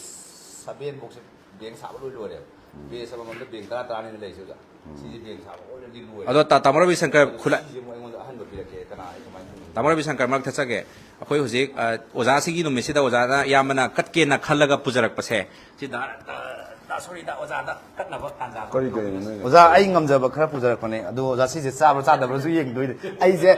ꯁꯚꯦꯟ ꯐꯥꯎꯁꯦ ꯕꯦꯡ ꯁꯥꯕ ꯂꯣꯏ ꯂꯣꯏꯔꯦꯕ꯫ ꯄꯦꯖ ꯑꯃꯃꯝꯗ ꯕꯦꯡ ꯇꯔꯥ ꯇꯔꯥꯅꯤꯅ ꯂꯩꯁꯦ ꯑꯣꯖꯥ꯫ ꯁꯤꯗꯤ ꯕꯦꯡ ꯁꯥꯕ already ꯂꯣꯏꯔꯦ꯫ ꯑꯗꯣ ꯇꯥ-, ꯇꯥꯃꯣ ꯔꯕꯤꯁꯪꯀꯔ ꯑꯗꯣ ꯈꯨꯂꯥꯏ-, ꯁꯤꯁꯦ ꯑꯃꯨꯛ ꯑꯩꯉꯣꯟꯗ ꯑꯍꯟꯕ ꯄꯤꯔꯛꯀꯦ, ꯀꯅꯥ, ꯑꯩ ꯀꯃꯥꯏꯅ ꯇꯧꯅꯤ? ꯇꯥꯃꯣ ꯔꯕꯤꯁꯪꯀꯔ, ꯃꯔꯛ ꯊꯠꯆꯒꯦ꯫ ꯑꯩꯈꯣꯏ ꯍꯧꯖꯤꯛ, ꯑ, ꯑꯣꯖꯥꯁꯤꯒꯤ ꯅꯨꯃꯤꯠꯁꯤꯗ ꯑꯣꯖꯥꯅ ꯑꯌꯥꯝꯕꯅ ꯀꯠꯀꯦꯅ ꯈꯜꯂꯒ ꯄꯨꯖꯔꯛꯄꯁꯦ, ꯁꯤ ꯗꯥ, ꯗꯥ, ꯗꯥ, sorry, ꯗꯥ, ꯑꯣꯖꯥꯗ ꯀꯠꯅꯕ ꯇꯥꯟꯖꯥꯗꯣ ꯀꯔꯤ ꯀꯔꯤꯅꯣ ꯅꯣꯏꯅ ꯑꯣꯖꯥ, ꯑꯩ ꯉꯝꯖꯕ ꯈꯔ ꯄꯨꯖꯔꯛꯄꯅꯦ꯫ ꯑꯗꯣ ꯑꯣꯖꯥ, ꯁꯤꯁꯦ ꯆꯥꯕ꯭ꯔꯥ ꯆꯥꯗꯕ꯭ꯔꯥꯁꯨ ꯌꯦꯡꯗꯣꯏꯅꯦ꯫ ꯑꯩꯁꯦ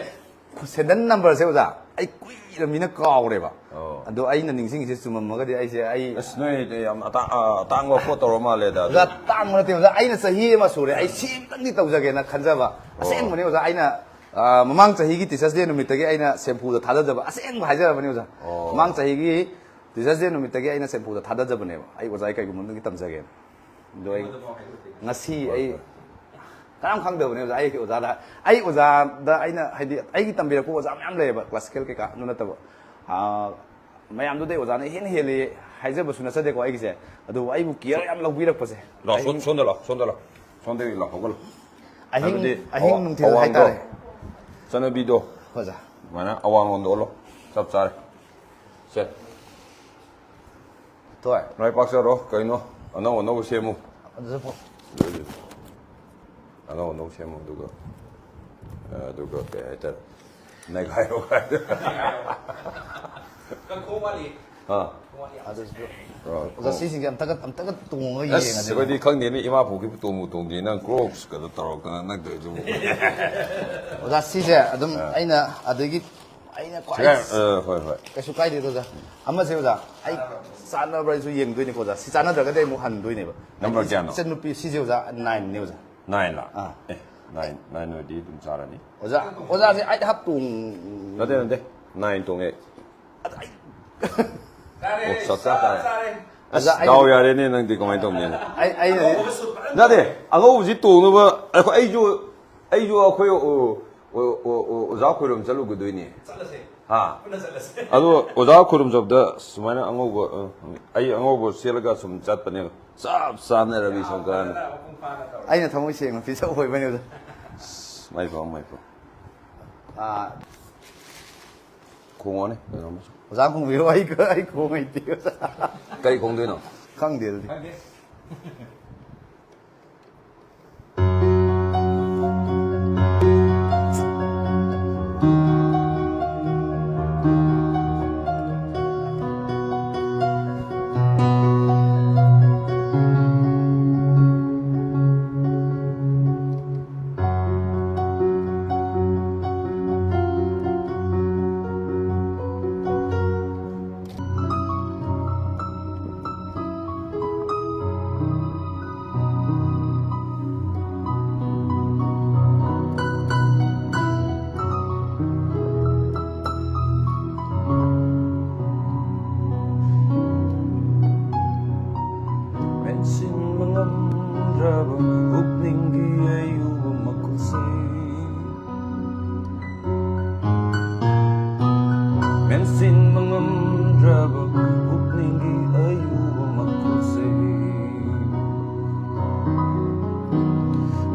ꯁꯦꯟꯗꯟ ꯅꯝꯕꯔꯁꯦ ꯑꯣꯖꯥ, ꯑꯩ ꯀꯨꯏꯔꯃꯤꯅ ꯀꯥꯎꯔꯦꯕ꯫ ꯑꯣ꯫ ꯑꯗꯣ ꯑꯩꯅ ꯅꯤꯡꯁꯤꯡꯉꯤꯁꯦ ꯆꯨꯝꯃꯝꯃꯒꯗꯤ ꯑꯩꯁꯦ, ꯑꯩ ꯑꯁ, ꯅꯣꯏꯗꯤ ꯌꯥꯝ ꯑꯇꯥ-, ꯑ, ꯑꯇꯥꯡꯕ ꯄꯣꯠ ꯇꯧꯔ ꯃꯥꯜꯂꯦꯗ ꯑꯗꯨꯗꯤ꯫ ꯑꯣꯖꯥ, ꯇꯥꯡꯕ ꯅꯠꯇꯦ ꯑꯣꯖꯥ, ꯑꯩꯅ ꯆꯍꯤ ꯑꯃ ꯁꯨꯔꯦ, ꯑꯩ ꯁꯤ ꯑꯝꯇꯪꯗꯤ ꯇꯧꯖꯒꯦꯅ ꯈꯟꯖꯕ꯫ ꯑꯣ꯫ ꯑꯁꯦꯡꯕꯅꯦ ꯑꯣꯖꯥ, ꯑꯩꯅ, ꯑ, ꯃꯃꯥꯡ ꯆꯍꯤꯒꯤ Teachers Day ꯅꯨꯃꯤꯠꯇꯒꯤ ꯑꯩꯅ ꯁꯦꯝꯐꯨꯗ ꯊꯥꯗꯖꯕ, ꯑꯁꯦꯡꯕ ꯍꯥꯏꯖꯔꯕꯅꯤ ꯑꯣꯖꯥ꯫ ꯑꯣ꯫ ꯃꯃꯥꯡ ꯆꯍꯤꯒꯤ Teachers Day ꯅꯨꯃꯤꯠꯇꯒꯤ ꯑꯩꯅ ꯁꯦꯝꯐꯨꯗ ꯊꯥꯗꯖꯕꯅꯦꯕ꯫ ꯑꯩ ꯑꯣꯖꯥ, ꯑꯩ ꯀꯩꯒꯨꯝꯕ ꯑꯝꯇꯪꯗꯤ ꯇꯝꯖꯒꯦꯅ꯫ ꯑꯗꯣ ꯑꯩ ꯉꯁꯤ ꯑꯩ ꯀꯅꯥꯝ ꯈꯪꯗꯕꯅꯦ ꯑꯣꯖꯥ꯫ ꯑꯩꯒꯤ ꯑꯣꯖꯥꯗ, ꯑꯩ ꯑꯣꯖꯥꯗ ꯑꯩꯅ, ꯍꯥꯏꯗꯤ, ꯑꯩꯒꯤ ꯇꯝꯕꯤꯔꯛꯄ ꯑꯣꯖꯥ ꯃꯌꯥꯝ ꯂꯩꯌꯦꯕ, classical ꯀꯩꯀꯥ, ꯑꯗꯨ ꯅꯠꯇꯕ꯫ ꯑꯥ, ꯃꯌꯥꯝꯗꯨꯗꯩ ꯑꯣꯖꯥꯅ ꯍꯦꯟꯅ ꯍꯦꯜꯂꯤ ꯍꯥꯏꯖꯕꯁꯨ ꯅꯠꯆꯗꯦꯀꯣ ꯑꯩꯒꯤꯁꯦ꯫ ꯑꯗꯨꯕꯨ ꯑꯩꯕꯨ care ꯌꯥꯝ ꯂꯧꯕꯤꯔꯛꯄꯁꯦ꯫ ꯂꯥꯛꯑꯣ, ꯁꯣꯝ-, ꯑꯍꯤꯡ ꯁꯣꯝꯗ ꯂꯥꯛꯑꯣ, ꯁꯣꯝꯗ ꯂꯥꯛꯑꯣ꯫ ꯁꯣꯝꯗꯒꯤ ꯂꯥꯛꯑꯣ, ꯍꯧꯒꯠꯂꯣ꯫ ꯑꯍꯤꯡ, ꯍꯥꯏꯕꯗꯤ ꯑꯍꯤꯡ ꯑꯋꯥ-, ꯅꯨꯡꯊꯤꯜ ꯑꯋꯥꯡꯗꯣ, ꯍꯥꯏꯇꯥꯔꯦ꯫ ꯆꯠꯅꯕꯤꯗꯣ꯫ ꯑꯣꯖꯥ꯫ ꯑꯗꯨꯃꯥꯏꯅ ꯑꯋꯥꯡꯂꯣꯝꯗ ꯑꯣꯜꯂꯣ꯫ ꯆꯞ ꯆꯥꯔꯦ꯫ ꯁꯦ꯫ ꯇꯣꯏ꯫ ꯃꯥꯏ ꯄꯥꯛꯆꯔꯣ꯫ ꯀꯩꯅꯣ? ꯑꯅꯧ ꯑꯅꯧꯕ ꯁꯦꯝꯃꯨ꯫ ꯑꯗꯨꯁꯨ ꯐꯣ-, ꯑꯗꯨꯗꯤ ꯑꯅꯧ ꯑꯅꯧꯕ ꯁꯦꯝꯃꯨ, ꯑꯗꯨꯒ, ꯑ, ꯑꯗꯨꯒ ꯀꯩ ꯍꯥꯏꯇꯥꯔꯦ? ꯅꯩꯈꯥꯏꯔꯣ ꯀꯥꯏꯅ꯫ ꯀꯪꯈꯣꯡ ꯋꯥꯠꯂꯤ꯫ ꯑꯥ꯫ ꯀꯪꯈꯣꯡ ꯋꯥꯠꯂꯤ꯫ ꯑꯗꯨꯁꯨ꯫ ꯑꯥ, ꯑꯣꯖꯥ, ꯈꯣꯡ-, ꯁꯤꯁꯤꯡꯁꯦ ꯑꯝꯇꯒ, ꯑꯝꯇꯒ ꯇꯣꯡꯉꯒ ꯑꯁ, ꯌꯦꯡꯉꯁꯦ꯫ ꯑꯩꯈꯣꯏꯗꯤ ꯈꯪꯗꯦꯅꯦ, ꯏꯃꯥ ꯄꯣꯛꯈꯤꯕ ꯇꯣꯡꯕꯨ ꯇꯣꯡꯗꯦ, ꯅꯪ Crocs ꯀꯗꯣ ꯇꯧꯔꯛꯇꯅ ꯅꯪ ꯇꯧꯔꯤꯗꯨꯕꯨ꯫ ꯑꯣꯖꯥ, ꯁꯤꯁꯦ ꯑꯗꯨꯝ ꯑꯥ꯫ ꯑꯩꯅ ꯑꯗꯒꯤ ꯑꯩꯅ ꯈ꯭ꯋꯥꯏ ꯁꯤꯒ-, ꯑ, ꯍꯣꯏ, ꯍꯣꯏ꯫ ꯀꯩꯁꯨ ꯀꯥꯏꯗꯦꯗ, ꯑꯣꯖꯥ꯫ ꯑꯃꯁꯦ, ꯑꯣꯖꯥ, ꯑꯩ ꯆꯥꯟꯅꯕ꯭ꯔꯥ ꯍꯥꯏꯁꯨ ꯌꯦꯡꯗꯣꯏꯅꯤꯀꯣ, ꯑꯣꯖꯥ꯫ ꯁꯤ ꯆꯥꯟꯅꯗ꯭ꯔꯒꯗꯤ ꯑꯩ ꯑꯃꯨꯛ ꯍꯟꯗꯣꯏꯅꯦꯕ꯫ Number ꯀꯌꯥꯅꯣ? ꯏꯆꯟꯅꯨꯄꯤ, ꯁꯤꯁꯦ, ꯑꯣꯖꯥ, nineꯅꯦ, ꯑꯣꯖꯥ꯫ Nineꯂ? ꯑꯥ꯫ ꯑꯦ, nine, nine ꯑꯣꯏꯗꯤ ꯑꯗꯨꯝ ꯆꯥꯔꯅꯤ꯫ ꯑꯣꯖꯥ, ꯑꯣꯖꯥꯁꯦ eight half ꯇꯣꯡ-, ꯅꯠꯇꯦ, ꯅꯠꯇꯦ, nine ꯇꯣꯡꯉꯦ꯫ ꯑꯗ ꯑꯩ ꯑꯣ, ꯆꯞ ꯆꯥ ꯇꯥꯔꯦ꯫ ꯑꯁ, ꯑꯣꯖꯥ, ꯑꯩ ꯗꯥꯎ ꯌꯥꯔꯦꯅꯦ ꯅꯪꯗꯤ, ꯀꯃꯥꯏꯅ ꯇꯧꯅꯤ? ꯑꯩ, ꯑꯩ, ꯅꯠꯇꯦ, ꯑꯉꯧꯕꯁꯤ ꯇꯣꯡꯅꯕ ꯑꯩꯈꯣꯏ, ꯑꯩꯁꯨ, ꯑꯩꯁꯨ ꯑꯩꯈꯣꯏ ꯑꯣ, ꯑꯣ, ꯑꯣ, ꯑꯣ, ꯑꯣꯖꯥ ꯈꯣꯏꯔꯨꯝ ꯆꯠꯂꯨꯒꯗꯣꯏꯅꯦ꯫ ꯆꯠꯂꯁꯦ꯫ ꯍꯥ? ꯄꯨꯟꯅ ꯆꯠꯂꯁꯦ꯫ ꯑꯗꯣ ꯑꯣꯖꯥ ꯈꯣꯏꯔꯨꯝ ꯆꯠꯄꯗ ꯁꯨꯃꯥꯏꯅ ꯑꯉꯧꯕ, ꯑ, ꯑꯩ ꯑꯉꯧꯕ ꯁꯦꯠꯂꯒ ꯁꯨꯝ ꯆꯠꯄꯅꯦꯕ꯫ ꯆꯞ ꯆꯥꯅ ꯔꯕꯤ ꯁꯪꯀꯔꯅ꯫ ꯃꯄꯨꯡ ꯐꯥꯅ ꯇꯧꯔꯦ꯫ ꯑꯩꯅ ꯊꯃꯣꯏ ꯁꯦꯡꯅ ꯄꯤꯖꯧ ꯑꯣꯏꯕꯅꯦ ꯑꯣꯖꯥ꯫ ꯑꯁ, ꯃꯥꯏ ꯄꯥꯎ, ꯃꯥꯏ ꯄꯥꯎ꯫ ꯑꯥ, ꯈꯣꯡꯉꯣꯅꯦ, ꯀꯩꯅꯣꯝꯃ ꯁꯨꯝ꯫ ꯑꯣꯖꯥ ꯈꯣꯡꯕꯤꯔꯣ, ꯑꯩ, ꯑꯩ ꯈꯣꯡ ꯍꯩꯇꯦ ꯑꯣꯖꯥ꯫ ꯀꯔꯤ ꯈꯣꯡꯗꯣꯏꯅꯣ? ꯈꯪꯗꯦ ꯑꯗꯨꯗꯤ꯫ ꯈꯪꯗꯦ꯫ ꯃꯦꯟꯁꯤꯟꯕ ꯉꯝꯗ꯭ꯔꯕ ꯄꯨꯛꯅꯤꯡꯒꯤ ꯑꯌꯨꯕ ꯃꯈꯨꯜꯁꯦ꯫ ꯃꯦꯟꯁꯤꯟꯕ ꯉꯝꯗ꯭ꯔꯕ ꯄꯨꯛꯅꯤꯡꯒꯤ ꯑꯌꯨꯕ ꯃꯈꯨꯜꯁꯦ꯫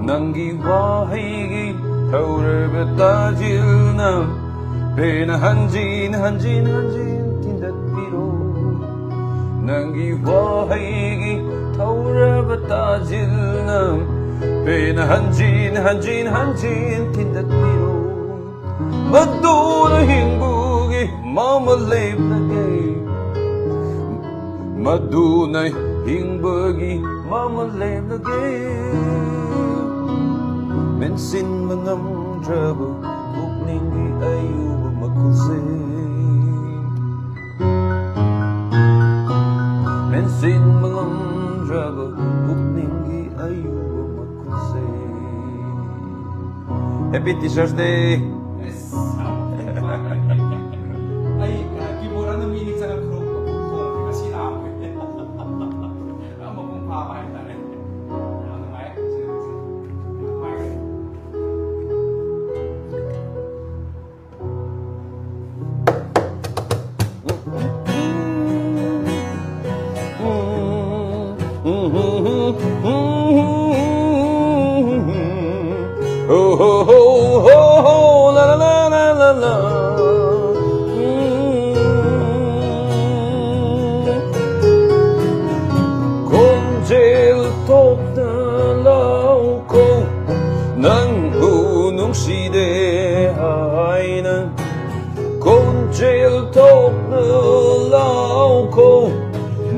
ꯅꯪꯒꯤ ꯋꯥꯍꯩꯒꯤ ꯊꯧꯔꯕ ꯇꯥꯖꯤꯜꯅ ꯄꯦꯟꯅ ꯍꯟꯖꯤꯟ ꯍꯟꯖꯤꯟ ꯍꯟꯖꯤꯟ ꯊꯤꯟꯗꯠꯄꯤꯔꯣ꯫ ꯅꯪꯒꯤ ꯋꯥꯍꯩꯒꯤ ꯊꯧꯔꯕ ꯇꯥꯖꯤꯜꯅ ꯄꯦꯟꯅ ꯍꯟꯖꯤꯟ ꯍꯟꯖꯤꯟ ꯍꯟꯖꯤꯟ ꯊꯤꯟꯗꯠꯄꯤꯔꯣ꯫ ꯃꯗꯨꯅ ꯍꯤꯡꯕꯒꯤ ꯃꯃꯜ ꯂꯦꯞꯂꯒꯦ꯫ ꯃꯗꯨꯅ ꯍꯤꯡꯕꯒꯤ ꯃꯃꯜ ꯂꯦꯞꯂꯒꯦ꯫ ꯃꯦꯟꯁꯤꯟꯕ ꯉꯝꯗ꯭ꯔꯕ ꯄꯨꯛꯅꯤꯡꯒꯤ ꯑꯌꯨꯕ ꯃꯈꯨꯜꯁꯦ꯫ ꯃꯦꯟꯁꯤꯟꯕ ꯉꯝꯗ꯭ꯔꯕ ꯄꯨꯛꯅꯤꯡꯒꯤ ꯑꯌꯨꯕ ꯃꯈꯨꯜꯁꯦ꯫ Happy Teachers Day! ꯑꯩ, ꯑ, keyboard ꯑꯃ ꯃꯤꯅꯤ ꯆꯪꯉꯛꯈ꯭ꯔꯣ꯫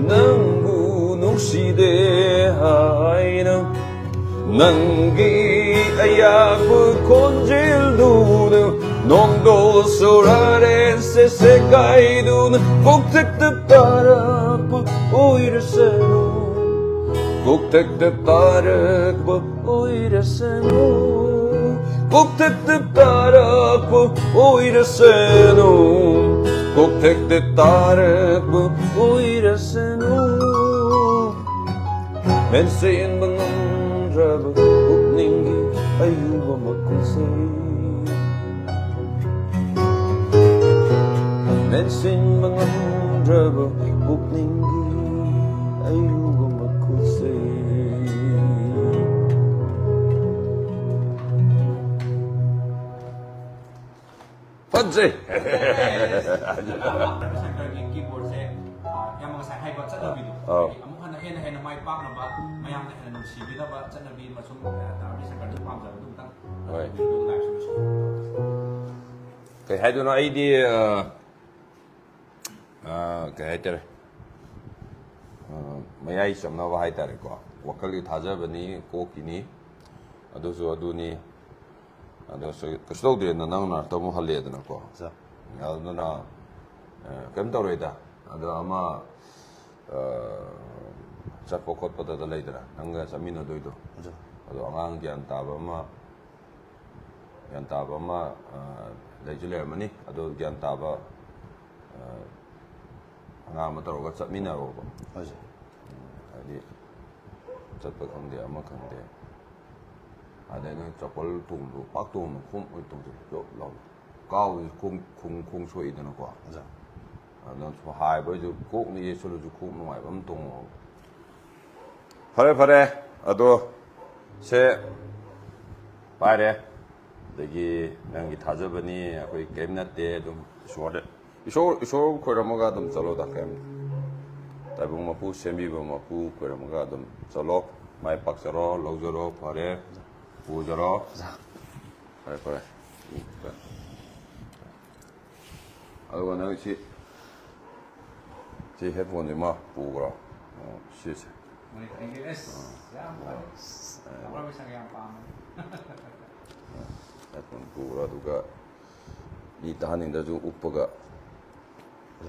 ꯅꯪꯕꯨ ꯅꯨꯡꯁꯤꯗꯦ ꯍꯥꯏꯅ ꯅꯪꯒꯤ ꯑꯌꯥꯛꯄ ꯈꯣꯟꯖꯦꯜꯗꯨꯅ ꯅꯣꯡꯗꯣꯜ ꯁꯣꯔꯥꯔꯦꯟꯁꯦ ꯁꯦꯒꯥꯏꯗꯨꯅ ꯀꯣꯛꯊꯛꯇ ꯇꯥꯔꯛꯄ ꯑꯣꯏꯔꯁꯅꯨ, ꯀꯣꯛꯊꯛꯇ ꯇꯥꯔꯛꯄ ꯑꯣꯏꯔꯁꯅꯨ, ꯀꯣꯛꯊꯛꯇ ꯇꯥꯔꯛꯄ ꯑꯣꯏꯔꯁꯅꯨ, ꯀꯣꯛꯊꯛꯇ ꯇꯥꯔꯛꯄ ꯑꯣꯏꯔꯁꯅꯨ꯫ ꯃꯦꯟꯁꯤꯟꯕ ꯉꯝꯗ꯭ꯔꯕ ꯄꯨꯛꯅꯤꯡꯒꯤ ꯑꯌꯨꯕ ꯃꯈꯨꯜꯁꯦ꯫ ꯃꯦꯟꯁꯤꯟꯕ ꯉꯝꯗ꯭ꯔꯕ ꯄꯨꯛꯅꯤꯡꯒꯤ ꯑꯌꯨꯕ ꯃꯈꯨꯜꯁꯦ꯫ ꯐꯖꯩ꯫ ꯁꯪꯀꯔꯒꯤ ꯀꯤꯕꯣꯔꯗꯁꯦ, ꯑ, ꯌꯥꯝ ꯉꯁꯥꯏ ꯍꯥꯏꯕ ꯆꯠꯅꯕꯤꯗꯣ, ꯑꯧ꯫ ꯑꯩꯈꯣꯏꯒꯤ ꯑꯃꯨꯛ ꯍꯟꯅ, ꯍꯦꯟꯅ ꯍꯦꯟꯅ ꯃꯥꯏ ꯄꯥꯛꯅꯕ, ꯃꯌꯥꯝꯅ ꯍꯦꯟꯅ ꯅꯨꯡꯁꯤꯕꯤꯅꯕ ꯆꯠꯅꯕꯤ ꯑꯃꯁꯨꯡ, ꯑ, ꯔꯕꯤ ꯁꯪꯀꯔꯗꯨ ꯄꯥꯝꯖꯕꯗꯨ ꯑꯃꯨꯛꯇꯪ ꯍꯣꯏ꯫ ꯑꯗꯨꯒꯤ ꯂꯥꯏꯐꯁꯤꯗꯁꯨ꯫ ꯀꯩ ꯍꯥꯏꯗꯣꯏꯅꯣ? ꯑꯩꯗꯤ, ꯑ, ꯑ, ꯀꯩ ꯍꯥꯏꯇꯥꯔꯦ? ꯑ, ꯃꯌꯥꯏ ꯆꯝꯅꯕ ꯍꯥꯏꯇꯥꯔꯦꯀꯣ꯫ ꯋꯥꯈꯜꯒꯤ ꯊꯥꯖꯕꯅꯤ, ꯀꯣꯛꯀꯤꯅꯤ꯫ ꯑꯗꯨꯁꯨ ꯑꯗꯨꯅꯤ꯫ ꯑꯗꯣ ꯁ-, ꯀꯩꯁꯨ ꯇꯧꯗꯦꯅ ꯅꯪ ꯅꯥꯔꯛꯇ ꯑꯃꯨꯛ ꯍꯜꯂꯛꯑꯦꯗꯅꯀꯣ꯫ ꯑꯠꯆꯥ꯫ ꯑꯗꯨꯅ, ꯑ, ꯀꯩꯝ ꯇꯧꯔꯣꯏꯗ꯫ ꯑꯗꯣ ꯑꯃ, ꯑ, ꯆꯠꯄ ꯈꯣꯠꯄꯗ ꯂꯩꯗꯅ, ꯅꯪꯒ ꯆꯠꯃꯤꯟꯅꯗꯣꯏꯗꯣ꯫ ꯑꯠꯆꯥ꯫ ꯑꯗꯣ ꯑꯉꯥꯡ ꯒ꯭ꯌꯥꯟ ꯇꯥꯕ ꯑꯃ, ꯒ꯭ꯌꯥꯟ ꯇꯥꯕ ꯑꯃ, ꯑ, ꯂꯩꯁꯨ ꯂꯩꯔꯝꯃꯅꯤ꯫ ꯑꯗꯣ ꯒ꯭ꯌꯥꯟ ꯇꯥꯕ, ꯑ, ꯑꯉꯥꯡ ꯑꯃ ꯇꯧꯔꯒ ꯆꯠꯃꯤꯟꯅꯔꯣꯕ꯫ ꯍꯣꯏ, ꯁꯥꯔ꯫ ꯎꯝ, ꯍꯥꯏꯗꯤ ꯆꯠꯄ ꯈꯪꯗꯦ, ꯑꯃ ꯈꯪꯗꯦ꯫ ꯑꯗꯩ ꯅꯣꯏ ꯆꯄꯜ ꯇꯣꯡꯕꯗꯣ ꯄꯥꯛ ꯇꯣꯡꯅꯨ, ꯈꯣꯡ ꯑꯣꯏꯅ ꯇꯣꯡꯁꯤꯜꯂꯨ, ꯆꯣꯞ ꯂꯥꯎꯅ꯫ ꯀꯥꯎꯕꯁꯨ ꯈꯣꯡ, ꯈꯣꯡ, ꯈꯣꯡ ꯁꯣꯛꯏꯗꯅꯀꯣ꯫ ꯑꯣꯖꯥ꯫ ꯑꯗꯨꯅ ꯁꯨꯝ ꯍꯥꯏꯕ ꯑꯣꯏꯁꯨ ꯀꯣꯛꯅ ꯌꯦꯠꯁꯜꯂꯁꯨ ꯈꯣꯡ ꯅꯨꯡꯉꯥꯏꯕ ꯑꯃ ꯇꯣꯡꯉꯣꯕ꯫ ꯐꯔꯦ, ꯐꯔꯦ꯫ ꯑꯗꯣ ꯁꯦ ꯄꯥꯏꯔꯦ꯫ ꯑꯗꯒꯤ ꯅꯪꯒꯤ ꯊꯥꯖꯕꯅꯤ, ꯑꯩꯈꯣꯏ ꯀꯔꯤꯝ ꯅꯠꯇꯦ, ꯑꯗꯨꯝ ꯏꯁꯣꯔꯗ, ꯏꯁꯣꯔ, ꯏꯁꯣꯔ ꯈꯣꯏꯔꯝꯃꯒ ꯑꯗꯨꯝ ꯆꯠꯂꯣꯗ, ꯀꯔꯤꯝ꯫ ꯇꯥꯏꯕꯪ ꯃꯄꯨ, ꯁꯦꯝꯕꯤꯕ ꯃꯄꯨ ꯈꯣꯏꯔꯝꯃꯒ ꯑꯗꯨꯝ ꯆꯠꯂꯣ꯫ ꯃꯥꯏ ꯄꯥꯛꯆꯔꯣ, ꯂꯧꯖꯔꯣ, ꯐꯔꯦ꯫ ꯄꯨꯖꯔꯣ꯫ ꯐꯔꯦ, ꯐꯔꯦ꯫ ꯎꯝ, ꯐꯔꯦ꯫ ꯑꯗꯨꯒ ꯅꯪ ꯁꯤ ꯁꯤ ꯍꯦꯠꯐꯣꯟꯁꯦ ꯃꯥ ꯄꯨꯈ꯭ꯔꯣ꯫ ꯑꯣ, ꯁꯤꯁꯦ꯫ ꯃꯣꯏ ꯊꯦꯡꯒꯦ ꯑꯦꯁ ꯌꯥꯝ ꯐꯔꯦ꯫ ꯇꯥꯃꯣ ꯃꯤꯁꯛ ꯌꯥꯝ ꯄꯥꯝꯕꯅꯤ꯫ ꯍꯦꯠꯐꯣꯟ ꯄꯨꯈ꯭ꯔꯣ, ꯑꯗꯨꯒ ꯃꯤ ꯇꯥꯍꯟꯅꯤꯡꯗ꯭ꯔꯁꯨ ꯎꯞꯄꯒ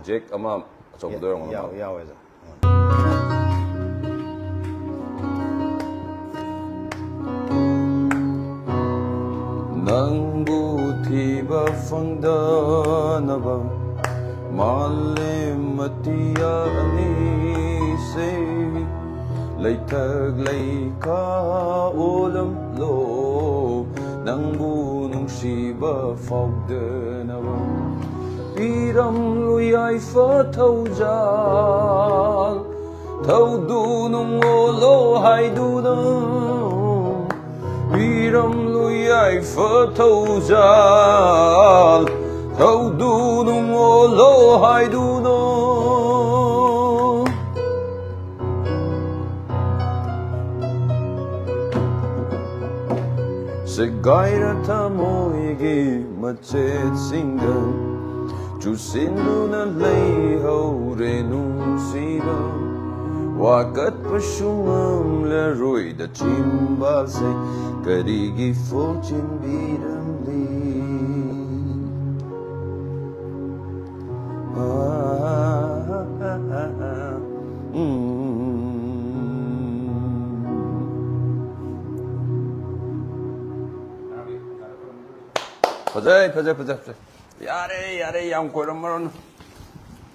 ꯖꯦꯛ ꯑꯃ ꯑꯆꯧꯕꯗ ꯑꯣꯏꯔꯝꯒꯅꯤ꯫ ꯌꯥꯎ- ꯌꯥꯎꯋꯦ ꯑꯣꯖꯥ꯫ ꯅꯪꯕꯨ ꯊꯤꯕ ꯐꯪꯗꯅꯕ ꯃꯥꯂꯦꯝ ꯑꯇꯤꯌꯥ ꯑꯅꯤꯁꯦ ꯂꯩꯊꯛ ꯂꯩꯈꯥ ꯑꯣꯜꯂꯝꯂꯣ, ꯅꯪꯕꯨ ꯅꯨꯡꯁꯤꯕ ꯐꯥꯎꯗꯅꯕ꯫ ꯄꯤꯔꯝꯂꯨ ꯌꯥꯏꯐ ꯊꯧꯖꯥꯜ, ꯊꯧꯗꯨꯅ ꯑꯣꯜꯂꯣ ꯍꯥꯏꯗꯨꯅ꯫ ꯄꯤꯔꯝꯂꯨ ꯌꯥꯏꯐ ꯊꯧꯖꯥꯜ, ꯊꯧꯗꯨꯅ ꯑꯣꯜꯂꯣ ꯍꯥꯏꯗꯨꯅ꯫ ꯁꯦꯒꯥꯏꯔ ꯊꯃꯣꯏꯒꯤ ꯃꯆꯦꯠꯁꯤꯡꯗ ꯆꯨꯁꯤꯟꯗꯨꯅ ꯂꯩꯍꯧꯔꯦ ꯅꯨꯡꯁꯤꯕ꯫ ꯋꯥꯀꯠꯄꯁꯨ ꯉꯝꯂꯔꯣꯏꯗ ꯆꯤꯝꯕꯥꯜꯁꯦ ꯀꯔꯤꯒꯤ ꯐꯣꯡꯆꯤꯟꯕꯤꯔꯝꯂꯤ? ꯐꯖꯩ, ꯐꯖꯩ, ꯐꯖꯩ, ꯐꯖꯩ꯫ ꯌꯥꯔꯦ, ꯌꯥꯔꯦ, ꯌꯥꯝ ꯀꯣꯏꯔꯝꯃꯔꯣꯏ꯫